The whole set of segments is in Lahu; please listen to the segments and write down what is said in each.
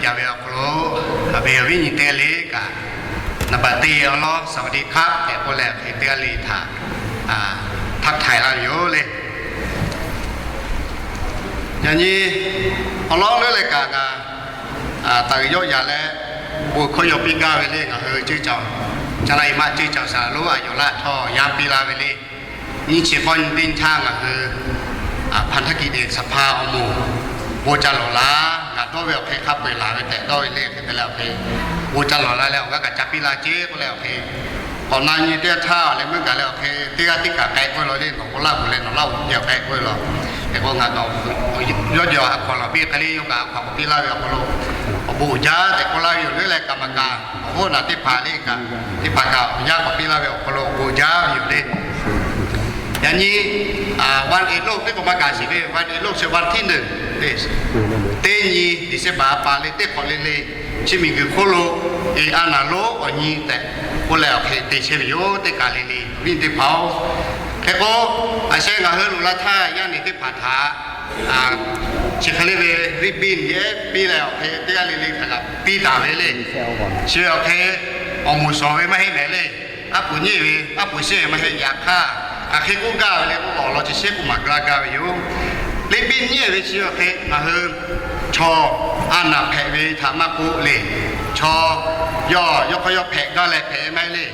yaˇ ve awˬ hk'aw lo, a ve awˬ viˉ nyi teˇ g'aˇ le kaꞈ, naˍ baˬ teˇ awˬ lawn สวัสดีครับ tehꞈ k'oˆ leh awˬ hk'e teˇ g'aˇ le htaꞈ ทักทาย laˇ ve yoˬ le. Yaꞈ nyi awˬ lawn leuˉ leh kaꞈ ngaˬ taˍ g'uiˬ yawˆ yan leh, bon hkawˇ yaw piˇ gaˇ ve le. Ngaˬ hui ceˇ caˬ, caˇ laˇ e maˆ ceˇ caˬ saˍ laꞈ lonˉ a yawˬ laˇ htawˇ yaˇ piˇ laˇ ve le. Nyiˇ chi k'awˇ nyi teˇ nyi htaˇ ngaˬ hui พันธกิจเอกสภา awˬ moˍ bon ca lawˬ laˇ, ngaˬ dawˇ ve awˬ hk'e hk'a peu-eˬ laˬ ve tehꞈ dawˇ ve le. Hk'e te leh awˬ hk'e bon ca lawˬ laˇ leh awˬ g'aˇ kaꞈ ca piˇ laˇ ceˇ k'oˆ leh awˬ hk'e, k'awꞈ na nyi teˇ yanˇ htaˇ leh meuˇ gaˬ leh awˬ hk'e teˇ g'aˇ teˇ kaꞈ k'ai k'oˆ ve law le. Nawˬ k'o laˇ k'oˆ leh nawˬ laˇ oˬ yaˇ k'ai k'oˆ ve law. Hk'e k'o ngaˬ kaꞈ yawˇ jaw a hkaw laˬ piˇ hk'e le, yawˇ kaꞈ a hkaw k'awꞈ piˇ laˇ ve awˬ hk'aw lo awˬ bon uiˍ jaˇ tehꞈ k'oˆ laˇ ve yoˬ le. Leh kaꞈ maˇ kaꞈ awˬ hoˉ naˬ teˇ hpaˍ le kaꞈ, teˇ hpaˍ kaꞈ awˬ yanˇ k'awꞈ piˇ laˇ ve awˬ hk'aw lo awˬ bon jaˇ ve yoˬ le. Yaꞈ nyi วันเอกโลก teˇ k'o maˇ kaꞈ shiˍ ve วันเอกโลก chi วันที่หนึ่ง teˇ nyi December a pa le teˇ hk'awꞈ le le, chi miˬguiˬ hk'oˆ lo eˬ a naˍ lonˉ awˬ nyi tehꞈ k'oˆ leh awˬ hk'e te chehˇ ve yoˬ. Teˇ kaˬ le le awˬ viˉ teˇ hpaˍ-oˬ, hk'e k'o, a sheh ngaˬ hui loꞈ la htaˇ yaˇ nehˬ teˇ hpaˍ htaꞈ chi hk'e le ve ribbon yehˉ piˇ leh awˬ hk'e teˇ g'aˇ le le htaꞈ kaꞈ piˇ taˍ ve le. Chi ve awˬ hk'e awˬ moˍ shawˍ ve maˇ heˆ mehˍ le. Aˉ poꞈ nyiˇ ve, aˉ poꞈ shehˆ ve maˇ heˆ. Yaꞈ hk'aˇ, hk'aˬ hk'e k'oˆ gaˇ ve le k'oˆ awˬ lawn chi shehˆ k'oˆ maˍ gaˇ gaˇ ve yoˬ. Ribbon nyiˇ ve chi awˬ hk'e ngaˬ hui chaw a naˍ hpehꞈ ve htaꞈ maˇ k'oˆ le. Chaw yawˇ yawˇ hk'aˇ yawˇ hpehꞈ gaˇ leh hpehꞈ ve maˇ heˆ le.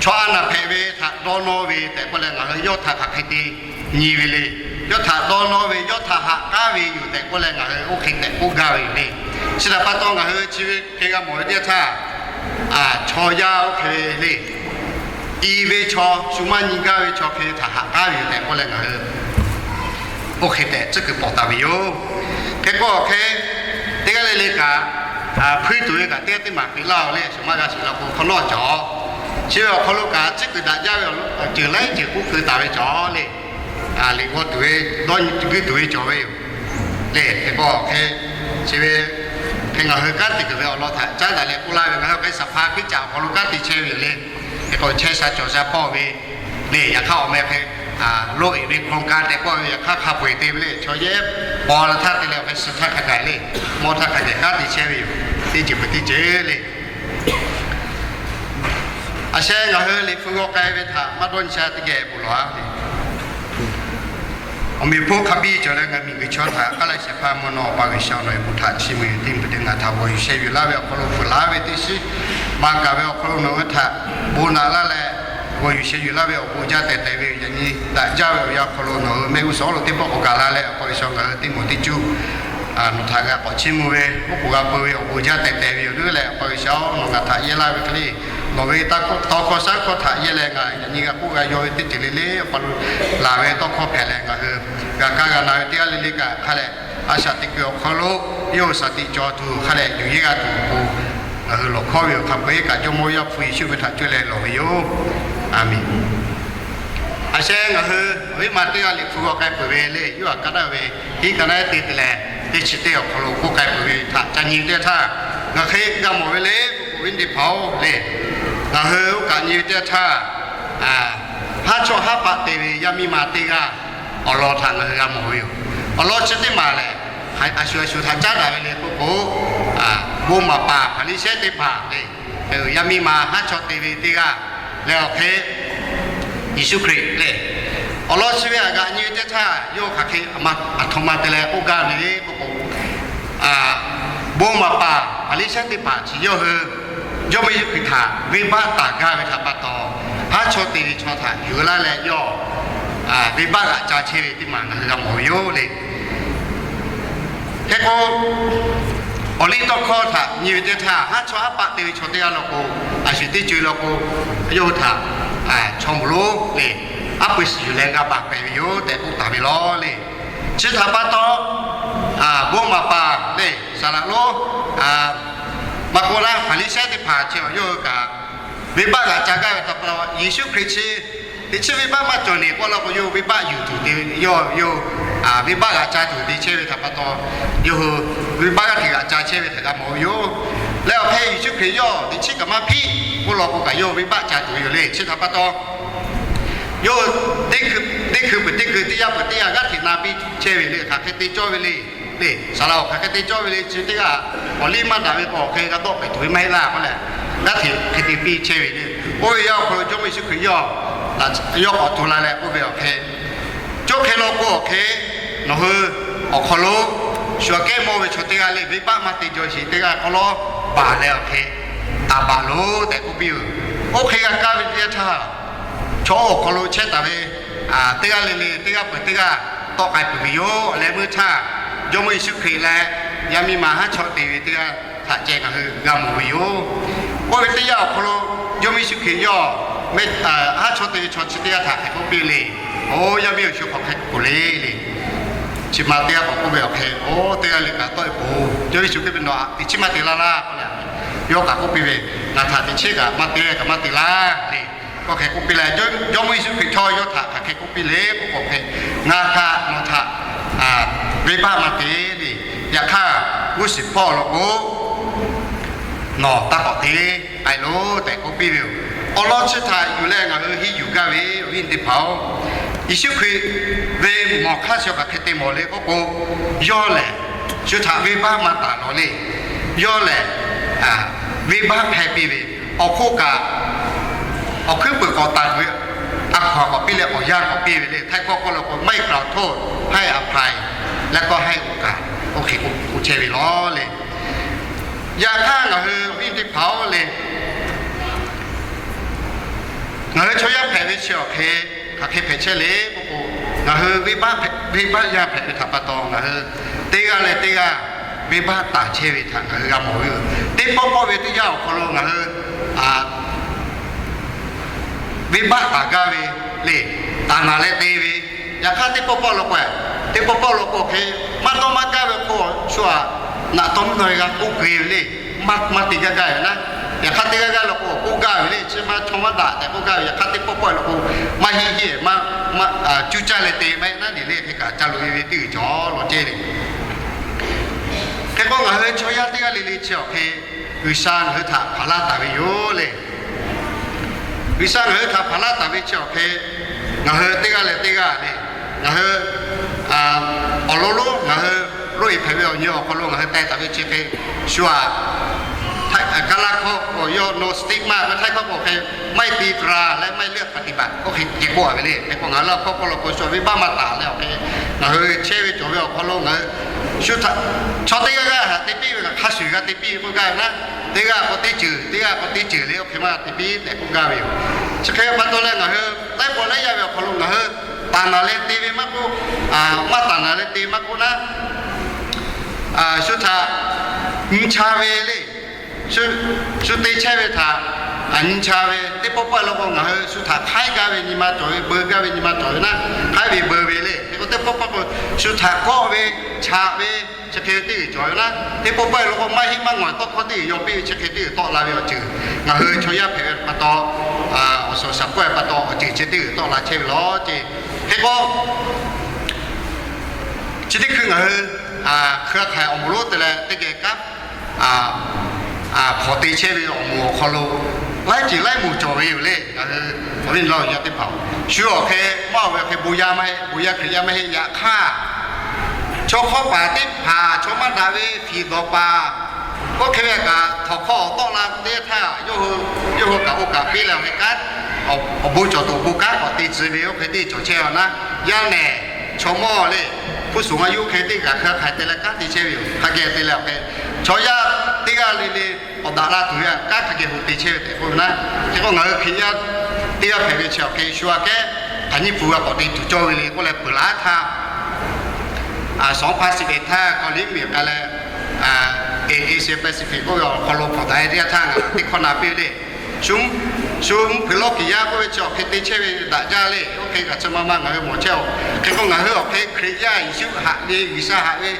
Chaw a naˍ hpehꞈ ve htaꞈ dawˇ nawˇ ve tehꞈ k'oˆ leh ngaˬ hui yawˇ htaꞈ hk'aˬ hk'e te nyi ve le. Yawˇ htaꞈ dawˇ nawˇ ve, yawˇ htaꞈ haꞈ k'aˉ ve yoˬ tehꞈ k'oˆ leh ngaˬ hui oˇ hk'e tehꞈ k'oˆ gaˇ ve yoˬ le. Chi htaꞈ pa taw ngaˬ hui chi ve hk'e g'a mawˬ ve teˇ yanˇ htaˇ, chaw yaˇ oˇ hk'e ve le, i ve chaw, shu maˇ nyi gaˇ ve chaw hk'e htaꞈ haꞈ k'aˉ ve yoˬ tehꞈ k'oˆ leh ngaˬ hui oˇ hk'e tehꞈ tcuhˉ kuiˬ pawˍ taˍ ve yoˬ. Hk'e k'o hk'e, teˇ g'aˇ le le kaꞈ, hpuiˇ tuˬ ve kaꞈ teˇ g'aˇ teˇ maˬ peꞈ laˇ-oˬ le. A shu maˇ g'a shiˍ la k'o hk'aw nawˉ cawˬ. Chi ve awˬ hk'aw lo kaꞈ tcuhˉ kuiˬ daꞈ jaˇ ve awˬ ceuˬ laiˉ ceuˬ k'oˆ keu taˍ ve cawˬ le. Liꞈ g'aw tuˬ ve, dawˇ nyi guiˇ tuˬ ve cawˬ ve yoˬ le. Hk'e k'o hk'e, chi ve hk'e ngaˬ hui kanˉ te kuiˬ ve awˬ lawn htaꞈ caˉ daꞈ leh k'oˆ laˇ ve, ngaˬ hui hk'e สภา Hkriꞈ caꞈ awˬ hk'aw lo kanˉ te chehˇ ve yoˬ le. Hk'e k'o chehˇ sha cawˬ sha pawˆ ve le. Yaꞈ hk'aˇ awˬ meh hk'e loꞈ-e ve โครงการ tehꞈ k'oˆ ve, yaꞈ hk'aˇ hk'a peu-eˬ te ve le. Chaw yehˉ paw la htaˇ te leh awˬ hk'e suh htaˇ hk'a gaˬ le, mawˇ htaˇ hk'a gaˬ kanˉ te chehˇ ve yoˬ. Teˇ ceuˬ peuˬ teˇ ceuˬ le. A sheh ngaˬ hui liꞈ hpu g'aw k'ai ve htaꞈ maˇ dawˇ nyi sha teˇ geh bon lawˬ-a le. Awˬ meꞈ hpoˆ hk'a biˇ cawˬ leh ngaˬ miˬguiˬ chaw htaꞈ k'aˉ leh shehˍ hpaˇ mvuhˇ naw, Awˬ pa G'uiˬsha, nawˬ ve bon htaꞈ chiˇ mvuh ve teˇ moˍ teˇ ngaˬ htaꞈ g'aw yuˬ sheh yuˬ laˇ ve awˬ hk'aw lo fuiˍ laˇ ve teˇ shiˉ maˇ gaˬ ve awˬ hk'aw lo nawˬ hui htaꞈ bon naꞈ laˇ leh, g'aw yuˬ sheh yuˬ laˇ ve awˬ bon jaˇ tehˬ tehˬ ve yoˬ. Yaꞈ nyi daꞈ jaˇ ve awˬ yanˇ awˬ hk'aw lo nawˬ hui mehˆ g'uˇ suhˍ lo teˇ pawˆ k'awꞈ gaˬ la leh, Awˬ pa G'uiˬsha, ngaˬ hui teˇ moˍ teˇ cuˇ nawˬ htaꞈ g'a k'awꞈ chiˇ mvuh ve, oˉ k'oˍ g'a peu ve awˬ bon jaˇ tehˬ tehˬ ve yoˬ. Leuˉ leh Awˬ pa G'uiˬsha-oˬ, nawˬ ngaˬ htaꞈ yehˇ laˇ ve hk'e le, nawˬ ve tawˇ hkawˇ shaˉ hkawˇ htaꞈ yehˇ leh ngaˬ yaꞈ nyi g'a k'oˆ g'a yaw ve teˇ ceuˬ le le awˬ pa lo laˬ ve tawˇ hkawˇ hpehꞈ leh ngaˬ hui g'a kaˇ g'a na ve teˇ g'aˇ le le kaꞈ hk'a leh, a shaꞈ teꞈ kuiˬ awˬ hk'aw lo yawˇ hui shaˍ tiꞈ cawˬ tuˬ hk'a leh yuˬ yehˇ g'a tuˬ awˬ pon ngaˬ hui lawˬ hkawˇ ve yoˬ. Hk'a peu-eˬ kaꞈ Jawˇmawˇ Yaˇ hpu Yeˍsuˆ ve htaꞈ cuˇ leh lawˬ ve yoˬ. A menˬ. A sheh ngaˬ hui awˬ viˉ ma teˇ g'aˇ liꞈ hpu g'aw k'ai peuˬ ve le. Yawˇ htaꞈ ka daꞈ ve hiˉ ka naˉ te te leh, teˇ chi teˇ awˬ hk'aw lo k'oˆ k'ai peuˬ ve htaꞈ ca nyi ve teˇ htaˇ, ngaˬ hk'e g'a mawˬ ve le, awˬ viˉ teˇ hpaˍ-oˬ le. Ngaˬ hui oˇ kaꞈ nyi ve teˇ htaˇ, haˉ chawˇ haˉ paˆ te ve yaˇ miˇ ma teˇ g'aˇ awˬ lawn htaꞈ ngaˬ hui g'a mawˬ ve yoˬ. Awˬ lawn chi teˇ maˬ lehˬ, a shu a shu htaꞈ caˉ daꞈ ve le k'oˆ k'o, bon maˍ paˍ Hpaˍriˍsehˇ teˇ hpaˍ le, yaˇ miˇ ma haˉ chawˇ te ve teˇ g'aˇ leh awˬ hk'e Yeˍsuˆ Hkriꞈ le. Awˬ lawn chi ve aꞈ g'aꞈ nyi ve teˇ htaˇ yawˇ hk'aˬ hk'e aˬ htoꞈ ma te leh k'oˆ gaˇ ve le k'oˆ k'o, bon maˍ paˍ Hpaˍriˍsehˇ teˇ hpaˍ chi yawˇ hui Jawˇmawˇ Yeˍsuˆ Hkriꞈ htaꞈ venˇbaˆ taˍ gaˇ ve htaꞈ pa taw, haˉ chawˇ te ve chaw htaꞈ yuˬ laˇ leh yawˇ venˇbaˆ g'aꞈ ca chehˇ ve teˇ maˬ ngaˬ hui g'a mawˬ ve yoˬ le. Hk'e k'o, awˬ liˇ tawˇ hkawˇ htaꞈ nyi ve teˇ htaˇ, haˉ chawˇ haˉ paˆ te ve chaw teˇ g'aˇ law k'o, a shu teˇ co-e law k'o, yawˇ hui htaꞈ chaw moˍ lonˉ le, aˉ pui shiˍ yuˬ leh g'a baˬ pehˍ ve yoˬ tehꞈ k'oˆ taˍ ve law le. Chi htaꞈ pa taw, bon maˍ paˍ le, saˍ laꞈ lonˉ maˇ k'oˆ laˇ, Hpaˍriˍsehˇ teˇ hpaˍ chi awˬ yawˇ hui kaꞈ venˇbaˆ g'aꞈ ca gaˇ ve htaꞈ pa taw, Yeˍsuˆ Hkriꞈ chi teˇ chiˉ venˇbaˆ maˇ cawˬ ne k'oˆ law k'o, yawˇ hui venˇbaˆ yuˬ tuˬ te ve, yawˇ yawˇ venˇbaˆ g'aꞈ ca tuˬ te chehˇ ve htaꞈ pa taw, yawˇ hui venˇbaˆ g'aˇ hteꞈ g'aꞈ ca chehˇ ve htaꞈ g'a mawˬ ve yoˬ. Leh awˬ hk'e Yeˍsuˆ Hkriꞈ yawˇ teˇ chiˉ kaꞈ maˇ hpiˆ k'oˆ law k'o kaꞈ, yawˇ hui venˇbaˆ ca tuˬ ve yoˬ le. Chi htaꞈ pa taw, yawˇ hui teˇ hkui peuˬ teˇ hkui, teˇ yanˇ peuˬ teˇ yanˇ g'aˇ hteꞈ na piˇ chehˇ ve le, hk'aˬ hk'e te cawˇ ve le. le, saˍ laꞈ awˬ hk'aˬ hk'e te cawˇ ve le chi teˇ g'aˇ, awˬ liˇ maˇ daꞈ ve k'o awˬ hk'e g'a dawˆ pehˍ tuˬ ve maˇ heˆ laˇ k'oˆ leh, g'aˇ hteꞈ hk'e te piˇ chehˇ ve le. Oˇ ve yaˇ awˬ hk'aw lo Jawˇmawˇ Yeˍsuˆ Hkriꞈ yawˇ, yawˇ k'awꞈ tuˬ la leh k'oˆ ve awˬ hk'e, cawˇ hk'e law k'o awˬ hk'e, nawˬ hui awˬ hk'aw lo shu aꞈ kehˉ mawˇ ve chaw teˇ g'aˇ le, venˇbaˆ maˇ te jaw sheˍ teˇ g'aˇ hk'aw lo baˬ leh awˬ hk'e, taˍ baˬ loˬ tehꞈ k'oˆ piˇ ve. Oˇ hk'e g'a kaˇ ve teˇ yanˇ htaˇ, chaw oˇ awˬ hk'aw lo chehˇ taˍ ve teˇ g'aˇ le le, teˇ g'aˇ peuˬ teˇ g'aˇ tawˆ k'ai peuˬ ve yoˬ. Leh meuˇ htaˇ, Jawˇmawˇ Yeˍsuˆ Hkriꞈ leh yaˇ miˇ ma haˉ chawˇ te ve teˇ g'aˇ htaꞈ ceh ngaˬ hui g'a mawˬ ve yoˬ. Oˇ ve teˇ yanˇ awˬ hk'aw lo Jawˇmawˇ Yeˍsuˆ Hkriꞈ yawˇ haˉ chawˇ te ve chaw chi teˇ g'aˇ htaꞈ hk'e k'oˆ piˇ le. Oˇ yaˇ miˇ awˬ shu hk'aˬ hk'e k'oˆ le le. Chi ma teˇ g'aˇ k'awꞈ k'oˆ ve awˬ hk'e, oˇ teˇ g'aˇ le kaꞈ tawˆ e poˬ, Jawˇmawˇ Yeˍsuˆ Hkriꞈ ve nawˬ htaꞈ teꞈ chiˉ maˇ te laˇ laˇ k'oˆ leh, yawˇ kaꞈ k'oˆ piˇ ve, Ngaˬ htaꞈ teꞈ chiˉ kaꞈ maˇ te, kaꞈ maˇ te laˇ le. K'o hk'e k'oˆ piˇ leh, Jawˇmawˇ Yeˍsuˆ Hkriꞈ chaw yawˇ htaꞈ hk'aˬ hk'e k'oˆ piˇ le k'o k'o hk'e, Ngaˬ kaꞈ nawˬ htaꞈ venˇbaˆ maˇ te le. Yaꞈ hk'aˇ, g'uˇ suhˍ hpawˇ law k'o, nawˬ taˇ k'awꞈ te k'ai loˬ tehꞈ k'oˆ piˇ ve yoˬ. Awˬ lawn chi htaꞈ yuˬ leh ngaˬ hui henˇ yuˬ gaˇ ve awˬ viˉ awˬ nyi teˇ hpaˍ-oˬ, Yeˍsuˆ Hkriꞈ ve mawˬ hk'aˇ suh hk'aˬ hk'e te mawˬ le k'oˆ k'o, yawˇ lehˬ shu htaꞈ venˇbaˆ maˇ taˍ lawˬ le. Yawˇ lehˬ venˇbaˆ hpehˇ piˇ ve, awˬ hk'oˆ kaꞈ awˬ hkuiˉ puiˍ k'awꞈ taˍ ve, a hkaw k'awꞈ piˇ leh awˬ yanˇ k'awꞈ piˇ ve le. Htaiˇ hkawˇ hk'aw lo k'o ไม่กล่าวโทษ ให้อภัย แล้วก็ให้โอกาส oˇ hk'e k'oˆ chehˇ ve lawˬ le. Yaꞈ hk'aˇ ngaˬ hui awˬ viˉ teˇ hpaˍ-oˬ le, ngaˬ hui chaw yaˇ hpehꞈ ve chi awˬ hk'e, hk'aˬ hk'e hpehꞈ chehˇ le k'oˆ k'o, ngaˬ hui venˇbaˆ yaˇ hpehꞈ ve htaꞈ pa taw ngaˬ hui teˇ g'aˇ leh teˇ g'aˇ venˇbaˆ taˍ chehˇ ve htaꞈ ngaˬ hui g'a mawˬ ve yoˬ. Teˇ pawˆ pawˆ ve teˇ yanˇ awˬ hk'aw lo ngaˬ hui venˇbaˆ taˍ gaˇ ve le, taˍ naˍ leh te ve. Yaꞈ hk'aˇ teˇ pawˆ pawˆ law k'o, teˇ pawˆ pawˆ law k'o hk'e, maˇ dawˇ maˇ gaˇ ve k'o, shu aꞈ naꞈ taw mvuhˇ naw e g'a k'oˆ keu ve le. Maˇ te gaˇ gaˇ ve naˉ, yaꞈ hk'aˇ teˇ g'aˇ g'aˇ law k'o k'oˆ gaˇ ve le. Chi ma chaw maˇ daꞈ tehꞈ k'oˆ gaˇ ve, yaꞈ hk'aˇ teˇ pawˆ pawˆ law k'o, maˇ heˆ heˆ maˇ cuˇ caˇ leh te maˇ heˆ naˉ, liꞈ le hk'e kaꞈ ca loꞈ e ve teˇ g'uiˬ cawˬ law ceh le. Hk'e k'o ngaˬ hui chaw yaˇ teˇ g'aˇ le le chi awˬ hk'e, G'uiˬsha ngaˬ hui htaꞈ hpaˍ laˇ taˍ ve yoˬ le. G'uiˬsha ngaˬ hui htaꞈ hpaˍ laˇ taˍ ve chi awˬ hk'e, ngaˬ hui teˇ g'aˇ leh teˇ g'aˇ le, ngaˬ hui awˬ lawn lonˉ ngaˬ hui loꞈ e hpehꞈ ve awˬ nyi awˬ hk'aw lo ngaˬ hui teh taˍ ve chi hk'e, shu aꞈ, Kaˇlaˇ hkawˇ k'o yawˇ โนสติก maˇ ve, Htaiˇ hkawˇ k'o hk'e ไม่ตีตรา และไม่เลือกปฏิบัติ oˇ hk'e kehˬ k'oˆ ve le. Hk'e k'o ngaˬ hui laˇ hkawˇ k'oˆ law k'o shu aꞈ venˇbaˆ maˇ taˍ leh awˬ hk'e, ngaˬ hui chehˇ ve cawˬ ve awˬ hk'aw lo ngaˬ hui shu htaꞈ, chaw teˇ g'aˇ g'aˇ htaꞈ te piˇ ve kaꞈ hk'a shuˍ g'a te piˇ ve k'oˆ gaˇ ve naˉ, teˇ g'aˇ k'o teˇ ceuˬ, teˇ g'aˇ k'o teˇ ceuˬ le, oˇ hk'e maˇ te piˇ tehꞈ k'oˆ gaˇ ve yoˬ. Chi hk'e pa taw leh ngaˬ hui laiˉ pawˆ laiˉ yaˇ ve awˬ hk'aw lo ngaˬ hui taˍ naˍ leh te ve maˇ k'oˆ, maˇ taˍ naˍ leh te maˇ k'oˆ naˉ, shu htaꞈ nyi cha ve le. Shu te chehˇ ve htaꞈ nyi cha ve, teˇ pawˆ pawˆ law k'o ngaˬ hui shu htaꞈ hk'aiˉ gaˇ ve nyi ma cawˬ ve, beu gaˇ ve nyi ma cawˬ ve naˉ, hk'aiˉ ve beu ve le. Hk'e k'o teˇ pawˆ pawˆ k'o shu htaꞈ kawˆ ve, chaꞈ ve, chi hk'e teˇ g'uiˬ cawˬ ve naˉ, teˇ pawˆ pawˆ law k'o maˇ heˆ maˇ ngawˬ tawˇ hkawˇ teˇ g'uiˬ yaw piˇ ve chi hk'e teˇ g'uiˬ tawˆ la ve awˬ ceuˬ, ngaˬ hui chaw yaˇ hpehꞈ ve pa taw, awˬ suhˍ awˬ shaˍ pawehˇ pa taw awˬ ceuˬ chi teˇ g'uiˬ tawˆ la chehˇ ve lawˬ ceh. Hk'e k'o chi teˇ hkui ngaˬ hui hkui hk'aˬ awˬ moˍ lonˉ te leh teˇ geh kanˉ hpawnˬ te chehˇ ve awˬ moˍ awˬ hk'aw lo laiˉ ceuˬ laiˉ moˍ cawˬ ve yoˬ le. Ngaˬ hui awˬ viˉ awˬ nyi teˇ hpaˍ, shu awˬ hk'e maˇ oˬ ve awˬ hk'e bon yaˇ maˇ heˆ, bon yaˇ Hkriꞈ yaˇ maˇ heˆ. Yaꞈ hk'aˇ chaw hk'awˇ paˍ teˇ hpaˍ, chaw maˇ daꞈ ve hpiˍ dawˬ paˍ, oˇ hk'e ve kaꞈ htawnˍ hk'aw awˬ tawˆ la teˇ htaˇ, yawˇ hui kaꞈ oˇ kaꞈ piˇ leh awˬ hk'e kanˉ, awˬ bon cawˬ tuˬ bon kanˉ k'awꞈ te tcuh ve oˇ hk'e teˇ cawˬ chehˇ a naˉ, yaˇ nehˬ chaw mawˇ le, hpu suhˍ a yuˇ hk'e teˇ g'aˇ hkui hk'aˬ te leh kanˉ te chehˇ ve yoˬ. Hk'a geh te leh awˬ hk'e chaw yaˇ teˇ g'aˇ le le awˬ daꞈ la tuˬ ve kanˉ hk'a geh hu te chehˇ ve tehꞈ k'oˆ ve naˉ. Hk'e k'o ngaˬ hui Hkriꞈ yaˇ teˇ g'aˇ hpehꞈ ve chi awˬ hk'e shu aꞈ kehˉ hk'aˬ nyiˇ hpu g'a k'awꞈ te tuˬ cawˇ ve le k'oˆ leh peuˬ laˇ htaˇ, สองพันสิบเอ็ด htaˇ เกาหลีเหนือ k'ai leh, Asia Pacific k'oˆ ve awˬ hk'aw lo hpawnˬ daꞈ e teˇ yanˇ htaˇ ngaˬ hui teˇ hkawˇ na piˇ ve le. Shu mvuhˇ hpeuꞈ lawˇ kiˬ yaˇ k'oˆ ve chi awˬ hk'e te chehˇ ve daꞈ jaˇ le. Oˇ hk'e kaꞈ chi ma ma ngaˬ hui mawˬ chehˇ oˬ. Hk'e k'o ngaˬ hui awˬ hk'e Hkriꞈ yaˇ Yeˍsuˆ haꞈ ve, G'uiˬsha haꞈ ve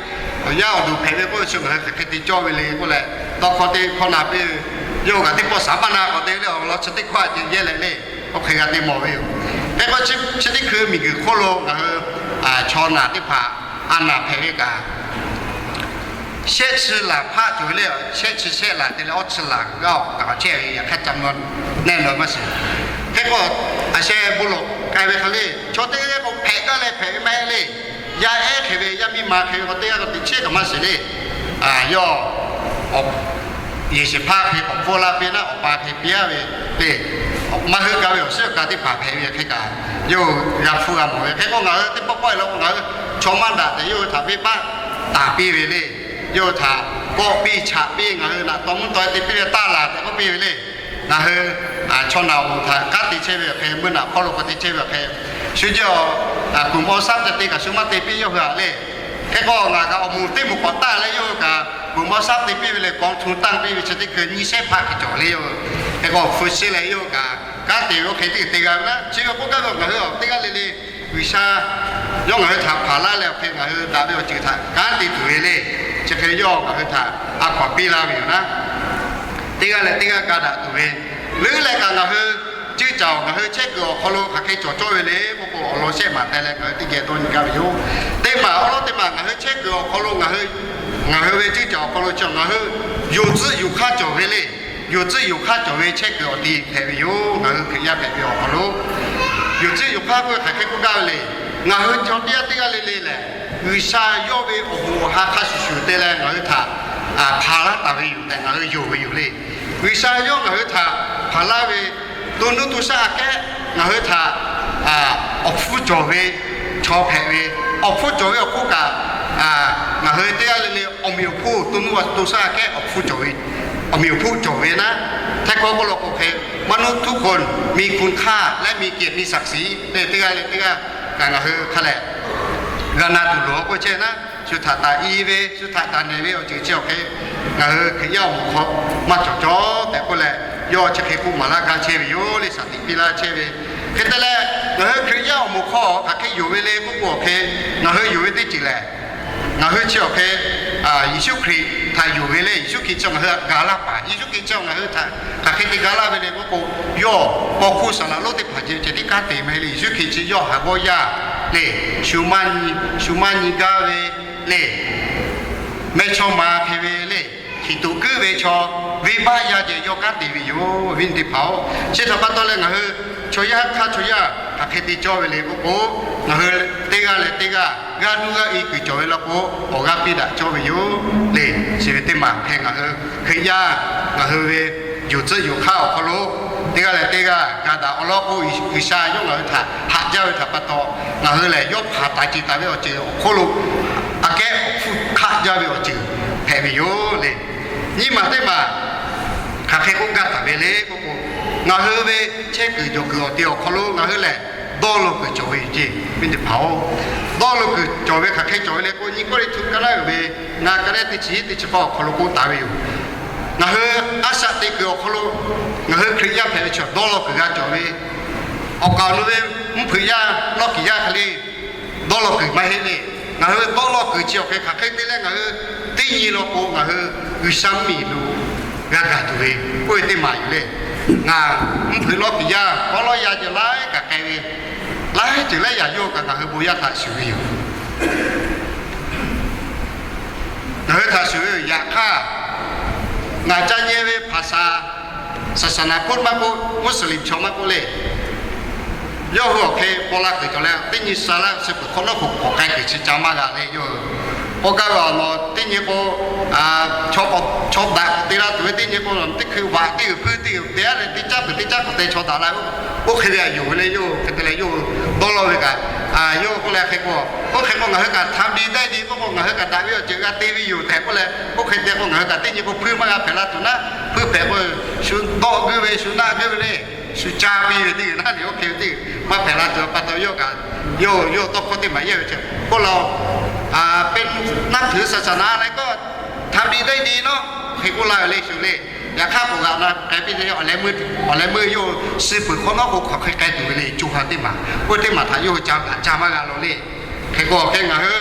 awˬ yaˇ awˬ duˬ hpehꞈ ve k'oˆ ve chi ngaˬ hui hk'aˬ hk'e te cawˇ ve le k'oˆ leh, tawˇ hkawˇ teˇ hkawˇ na piˇ ve, yawˇ hui kaꞈ teˇ pawˆ saˍ maˇ na k'awꞈ te ve le, awˬ lawn chi teˇ hkawˇ a ceh yehˇ leh le. Oˇ hk'e g'a te mawˬ ve yoˬ. Hk'e k'o chi teˇ hkui miˬguiˬ hk'oˆ lo ngaˬ hui chaw naˬ teˇ hpaˍ a naˬ hpehꞈ ve kaꞈ, shehˆ chi laˬ hpaˆ cawˬ ve le. Shehˆ chi shehˆ laˬ te leh awˇ chi laˬ g'aˇ awˬ kaꞈ chehˇ ve, yaꞈ hk'aˇ ca mvuh nehˇ naw maˇ shiˍ. Hk'e k'o, a sheh bon lawˬ k'ai ve hk'a le, chaw teˇ g'aˇ k'o hpehꞈ gaˇ leh hpehꞈ ve maˇ heˆ le. Yaˇ ehˉ hk'e ve, yaˇ miˇ ma hk'e ve k'o, teˇ g'aˇ k'o teꞈ chehˇ kaꞈ maˇ shiˍ le. Yawˇ yehˬ shehˍ hpaˇ hk'e k'awꞈ pfuhˇ laˇ piˇ naˉ, awˬ pa hk'e piˇ-a ve le. Maˇ heˆ, gaˇ ve awˬ shiˉ awˬ ka teˇ hpaˍ hpehꞈ ve hk'e kaꞈ, yawˇ hui g'a hpfuhˇ g'a mawˬ ve hk'e k'o, ngaˬ hui teˇ pawˆ pawˆ-e la k'o, ngaˬ hui chaw maˇ daꞈ tehꞈ yawˇ hui htaꞈ venˇbaˆ taˍ piˇ ve le. Yawˇ hui htaꞈ kawˆ piˇ chaꞈ piˇ, ngaˬ hui naꞈ taw mvuhˇ taw te piˇ ve, taˇ laˬ tehꞈ k'oˆ piˇ ve le. Ngaˬ hui chaw naˬ-oˬ htaꞈ kanˉ te chehˇ ve awˬ hk'e, meuˇ naˬ hk'aw lo k'awꞈ te chehˇ ve awˬ hk'e, shu jehˇ awˬ kuˬ mawˇ saˉ te te kaꞈ shu maˇ te piˇ yawˇ hui-a le. Hk'e k'o, ngaˬ kaꞈ awˬ moˍ teˇ moˍ k'awꞈ taˇ leh, yawˇ hui kaꞈ kuˬ mawˇ saˉ te piˇ ve le, kawˇ htu tanˇ piˇ ve chi teˇ hkui nyiˇ shehˉ hpaˆ hk'e cawˬ le. Yawˇ hui hk'e k'o, hpu shehˆ leh yawˇ hui kaꞈ kanˉ te ve awˬ hk'e teˇ g'aˇ te g'a ve naˉ, chi ve k'oˆ gaˇ ve, ngaˬ hui teˇ g'aˇ le le G'uiˬsha yawˇ ngaˬ hui htaꞈ hpanˍ laˇ leh awˬ hk'e ngaˬ hui daꞈ ve awˬ ceuˬ htaꞈ kanˉ te tuˬ ve le. Chi hk'e yawˇ ngaˬ hui htaꞈ a hkaw-anˬ piˇ laˇ ve yoˬ naˉ, teˇ g'aˇ leh teˇ g'aˇ ga daꞈ tuˬ ve. Leuˉ leh kaꞈ ngaˬ hui ceuˇ caˬ-oˬ, ngaˬ hui chehˇ kuiˬ awˬ hk'aw lo hk'aˬ hk'e cawˬ cawˇ ve le k'oˆ k'o, awˬ lawn shehˆ maˬ teh leh ngaˬ hui teˇ geh dawˇ nyi gaˇ ve yoˬ. Teˇ maˬ awˉ lawˉ teˇ maˬ ngaˬ hui chehˇ kuiˬ awˬ hk'aw lo ngaˬ hui, ngaˬ hui ve ceuˇ caˬ awˬ hk'aw lo chi ngaˬ hui yonˍ tcuhˆ yonˍ hk'aˇ cawˬ ve le. Yonˍ tcuhˆ yonˍ hk'aˇ cawˬ ve chehˇ kuiˬ awˬ ti hpehꞈ ve yoˬ. Ngaˬ hui Hkriꞈ yaˇ hpehꞈ ve awˬ hk'aw lo, yonˍ tcuhˆ yonˍ hk'aˇ k'oˆ ve hk'aˬ hk'e k'oˆ gaˇ ve le. Ngaˬ hui chaw teˇ g'aˇ teˇ g'aˇ le le lehˬ, G'uiˬsha yawˇ ve awˬ hoꞈ awˬ ha hk'a shuˍ shuˍ te leh ngaˬ hui htaꞈ hpanˍ laˇ taˍ ve yoˬ tehꞈ ngaˬ hui yonˍ ve yoˬ le. G'uiˬsha yawˇ ngaˬ hui htaꞈ hpanˍ laˇ ve, to nuˇ to shaˆ aꞈ kehˉ ngaˬ hui htaꞈ awˬ hpfuhˇ cawˬ ve chaw hpehꞈ ve, awˬ hpfuhˇ cawˬ ve awˬ hk'oˆ kaꞈ, ngaˬ hui teˇ g'aˇ le le awˬ meꞈ awˬ hponˇ to nuˇ to shaˆ aꞈ kehˉ awˬ hpfuhˇ cawˬ ve, awˬ meꞈ awˬ hponˇ cawˬ ve naˉ, htaiˇ hkawˇ k'oˆ law k'o hk'e, มนุษย์ทุกคนมีคุณค่า และมีเกียรติมีศักดิ์ศรี le. Teˇ g'aˇ le teˇ g'aˇ kaꞈ ngaˬ hui hk'a lehˬ g'a na tuˬ loˍ k'oˆ chehˇ naˉ, shu htaꞈ taˍ i ve, shu htaꞈ taˍ nehˬ ve awˬ ceuˬ chi awˬ hk'e, ngaˬ hui Hkriꞈ yaˇ awˬ moˍ hk'aw maˇ cawˬ cawˇ tehꞈ k'oˆ leh, yawˇ chi hk'e k'oˆ maˍ laˇ gaˇ chehˇ ve yoˬ le. Shaˍ tiꞈ piˇ laˇ chehˇ ve hk'e te leh, ngaˬ hui Hkriꞈ yaˇ awˬ moˍ hk'aw hk'aˬ hk'e yonˍ ve le k'oˆ k'o hk'e, ngaˬ hui yonˍ ve teˇ ceuˬ lehˬ, ngaˬ hui chi awˬ hk'e Yeˍsuˆ Hkriꞈ htaꞈ yonˍ ve le. Yeˍsuˆ Hkriꞈ chi ngaˬ hui htaꞈ ga laˇ paˍ, Yeˍsuˆ Hkriꞈ chi ngaˬ hui htaꞈ hk'aˬ hk'e te ga laˇ ve le k'oˆ k'o, yawˇ paw hkuˇ saˍ laꞈ lonˉ teˇ hpaˍ ceh ceh tiˉ kanˉ te maˇ heˆ le. Yeˍsuˆ Hkriꞈ chi yawˇ haˍ g'awˇ yaˇ le, shu maˇ nyi, shu maˇ nyi gaˇ ve le, mehˇchawˇma hpehꞈ ve le, hkiˬ tuꞈ kuiˉ ve chaw, venˇbaˆ yaˇ ceh yawˇ kanˉ te ve yoˬ. Awˬ viˉ teˇ hpaˍ-oˬ, chi htaꞈ pa taw leh ngaˬ hui chaw yaˇ hk'aˇ chaw yaˇ hk'aˬ hk'e te cawˇ ve le k'oˆ k'o, ngaˬ hui teˇ g'aˇ leh teˇ g'aˇ g'aˇ nuˇ g'aˇ e kuiˬ cawˬ ve law k'o, awˬ g'aˇ piˇ daꞈ cawˇ ve yoˬ le. Chi ve teˇ maˬ hk'e ngaˬ hui Hkriꞈ yaˇ ngaˬ hui ve yonˍ tcuhˆ yonˍ hk'aˇ awˬ hk'aw lo teˇ g'aˇ leh teˇ g'aˇ ga daꞈ awˬ lawn k'o, G'uiˬsha yawˇ ngaˬ hui htaꞈ haꞈ jaˇ ve htaꞈ pa taw, ngaˬ hui lehˬ yawˇ hpanˍ taˍ ce taˍ ve awˬ ceuˬ awˬ hk'oˆ lo aꞈ kehˉ awˬ hpfuhˇ hk'aˆ jaˇ ve awˬ ceuˬ hpehꞈ ve yoˬ le. Nyiˇ maˬ teˇ maˬ hk'aˬ hk'e k'oˆ gaˇ taˍ ve le k'oˆ k'o, ngaˬ hui ve chehˇ kuiˬ cawˬ kuiˬ awˬ ti awˬ hk'aw lo ngaˬ hui lehˬ dawˇ law kuiˬ cawˬ ve yoˬ ceˇ. Awˬ viˉ teˇ hpaˍ-oˬ, dawˇ law kuiˬ cawˬ ve hk'aˬ hk'e cawˬ ve le k'o, nyi Kawˇrenˍhtuˆ ka laˇ uiˍ ve ngaˇ ka lehˉ teˇ chi hiˉ teˇ chi k'awˇ awˬ hk'aw lo k'oˆ taˍ ve yoˬ. Ngaˬ hui a shaꞈ teꞈ kuiˬ awˬ hk'aw lo, ngaˬ hui Hkriꞈ yaˇ hpehꞈ ve chaw dawˇ law kuiˬ g'a cawˬ ve, awˬ kaˍ awˬ nu ve mvuhˇ hpeuꞈ yaˇ lawˇ kiˬ yaˇ hk'e le dawˇ law kuiˬ maˇ heˆ le. Ngaˬ hui dawˇ law kuiˬ chi awˬ hk'e hk'aˬ hk'e te leh ngaˬ hui teˇ nyi law k'o, ngaˬ hui G'uiˬsha mvuhˇmiˬ lo g'a gaˬ tuˬ ve k'oˆ ve teˇ maˬ yoˬ le. Ngaˬ mvuhˇ hpeuꞈ lawˇ kiˬ yaˇ, kawˇ lawˇ yaˇ ceh laiˉ kaꞈ k'ai ve, laiˉ ceuˬ laiˉ yaꞈ yawˇ kaꞈ ngaˬ hui bon yaˇ htaꞈ shuˍ ve yoˬ. Ngaˬ hui htaꞈ shuˍ ve yoˬ. Yaꞈ hk'aˇ, ngaˬ ca nyi ve hpaˍ saˍ, saˍ saˍ naˍ hpfuhˇ maˇ k'oˆ, Muslim chaw maˇ k'oˆ le, yawˇ hui awˬ hk'e paw la kuiˬ cawˬ leh, teˇ nyi sha laˇ ve chi kuiˬ hk'awꞈ nawˉ k'o k'awꞈ k'ai kuiˬ chi ca maˇ g'a le. Yawˇ hui k'oˆ gaˇ ve awˬ lawn teˇ nyi k'o, chaw, chaw daꞈ k'awꞈ te la tuˬ ve, teˇ nyi k'o teˇ hkui vaꞈ teˇ g'uiˬ hpuiˇ teˇ g'uiˬ te-a leh teˇ caˉ kuiˬ teˇ caˉ k'awꞈ te chaw daꞈ la ve, oˇ hk'e ve a yonˍ ve le. Yawˇ hui hk'e te leh yawˇ hui dawˇ law ve kaꞈ, yawˇ hui k'oˆ leh hk'e k'o, oˇ hk'e k'o ngaˬ hui kaꞈ htaˇ biˇ dehˇ diˇ k'oˆ k'o, ngaˬ hui kaꞈ daꞈ ve awˬ ceuˬ g'a te ve yoˬ tehꞈ k'oˆ leh, oˇ hk'e te k'o ngaˬ hui kaꞈ teˇ nyi k'o hpuiˇ maˇ g'a hpehꞈ la tuˬ naˉ, hpuiˇ hpehꞈ k'o shu dawˆ guiˇ ve, shu naˆ guiˇ ve le. Shu caˇ piˇ ve teˇ g'uiˬ naˉ le, oˇ hk'e ve teˇ g'uiˬ maˇ hpehꞈ la tuˬ pa taw, yawˇ kaꞈ yawˇ yawˇ tawˇ hkawˇ teˇ maˬ yehˇ ve ceh k'oˆ la, เป็นนับถือศาสนาอะไรก็ ทำดีได้ดีเนาะ hk'e k'oˆ la ve le shu le. Yaꞈ hk'aˇ k'awꞈ g'aꞈ na k'ai piˇ ve, awˬ leh meuˇ yawˇ hui suh peuˬ hk'awꞈ nawˉ k'o hk'aˬ hk'e k'ai tuˬ ve le. Co ha teˇ maˬ, oˇ teˇ maˬ htaꞈ yawˇ hui ca kaꞈ ca maˇ g'a law le. Hk'e k'o hk'e ngaˬ hui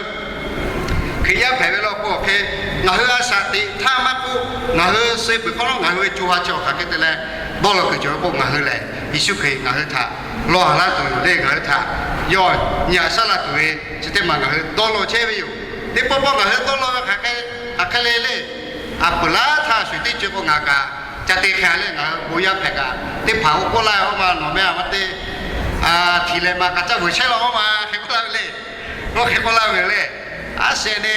Hkriꞈ yaˇ hpehꞈ ve law k'o hk'e, ngaˬ hui a shaꞈ teꞈ htaˇ maˇ k'oˆ, ngaˬ hui suh peuˬ hk'awꞈ nawˉ ngaˬ hui ve co ha chi awˬ hk'aˬ hk'e te leh dawˇ law kuiˬ cawˬ ve k'o, ngaˬ hui lehˬ Yeˍsuˆ Hkriꞈ ngaˬ hui htaꞈ law haˍ laˇ tuˬ yoˬ le. Ngaˬ hui htaꞈ yawˇ nyi aꞈ shaˉ laˇ tuˬ ve chi teˇ maˬ ngaˬ hui dawˇ law chehˇ ve yoˬ. Teˇ pawˆ pawˆ ngaˬ hui dawˇ law ve hk'aˬ hk'e le le, a peuˬ laˇ htaˇ shuˍ teˇ ceuˬ k'o ngaˬ kaꞈ ca te hk'e le. Ngaˬ hui bon yaˇ hpehꞈ kaꞈ teˇ hpaˍ oˇ k'oˆ laˇ ve, oˇ ma nawˬ meh a ma te htiˍ leh ma kaꞈ caˇ veuˬ chehˇ law, oˇ ma hk'e k'oˆ laˇ ve le. Oˇ hk'e k'oˆ laˇ ve le. A shehˍ ne,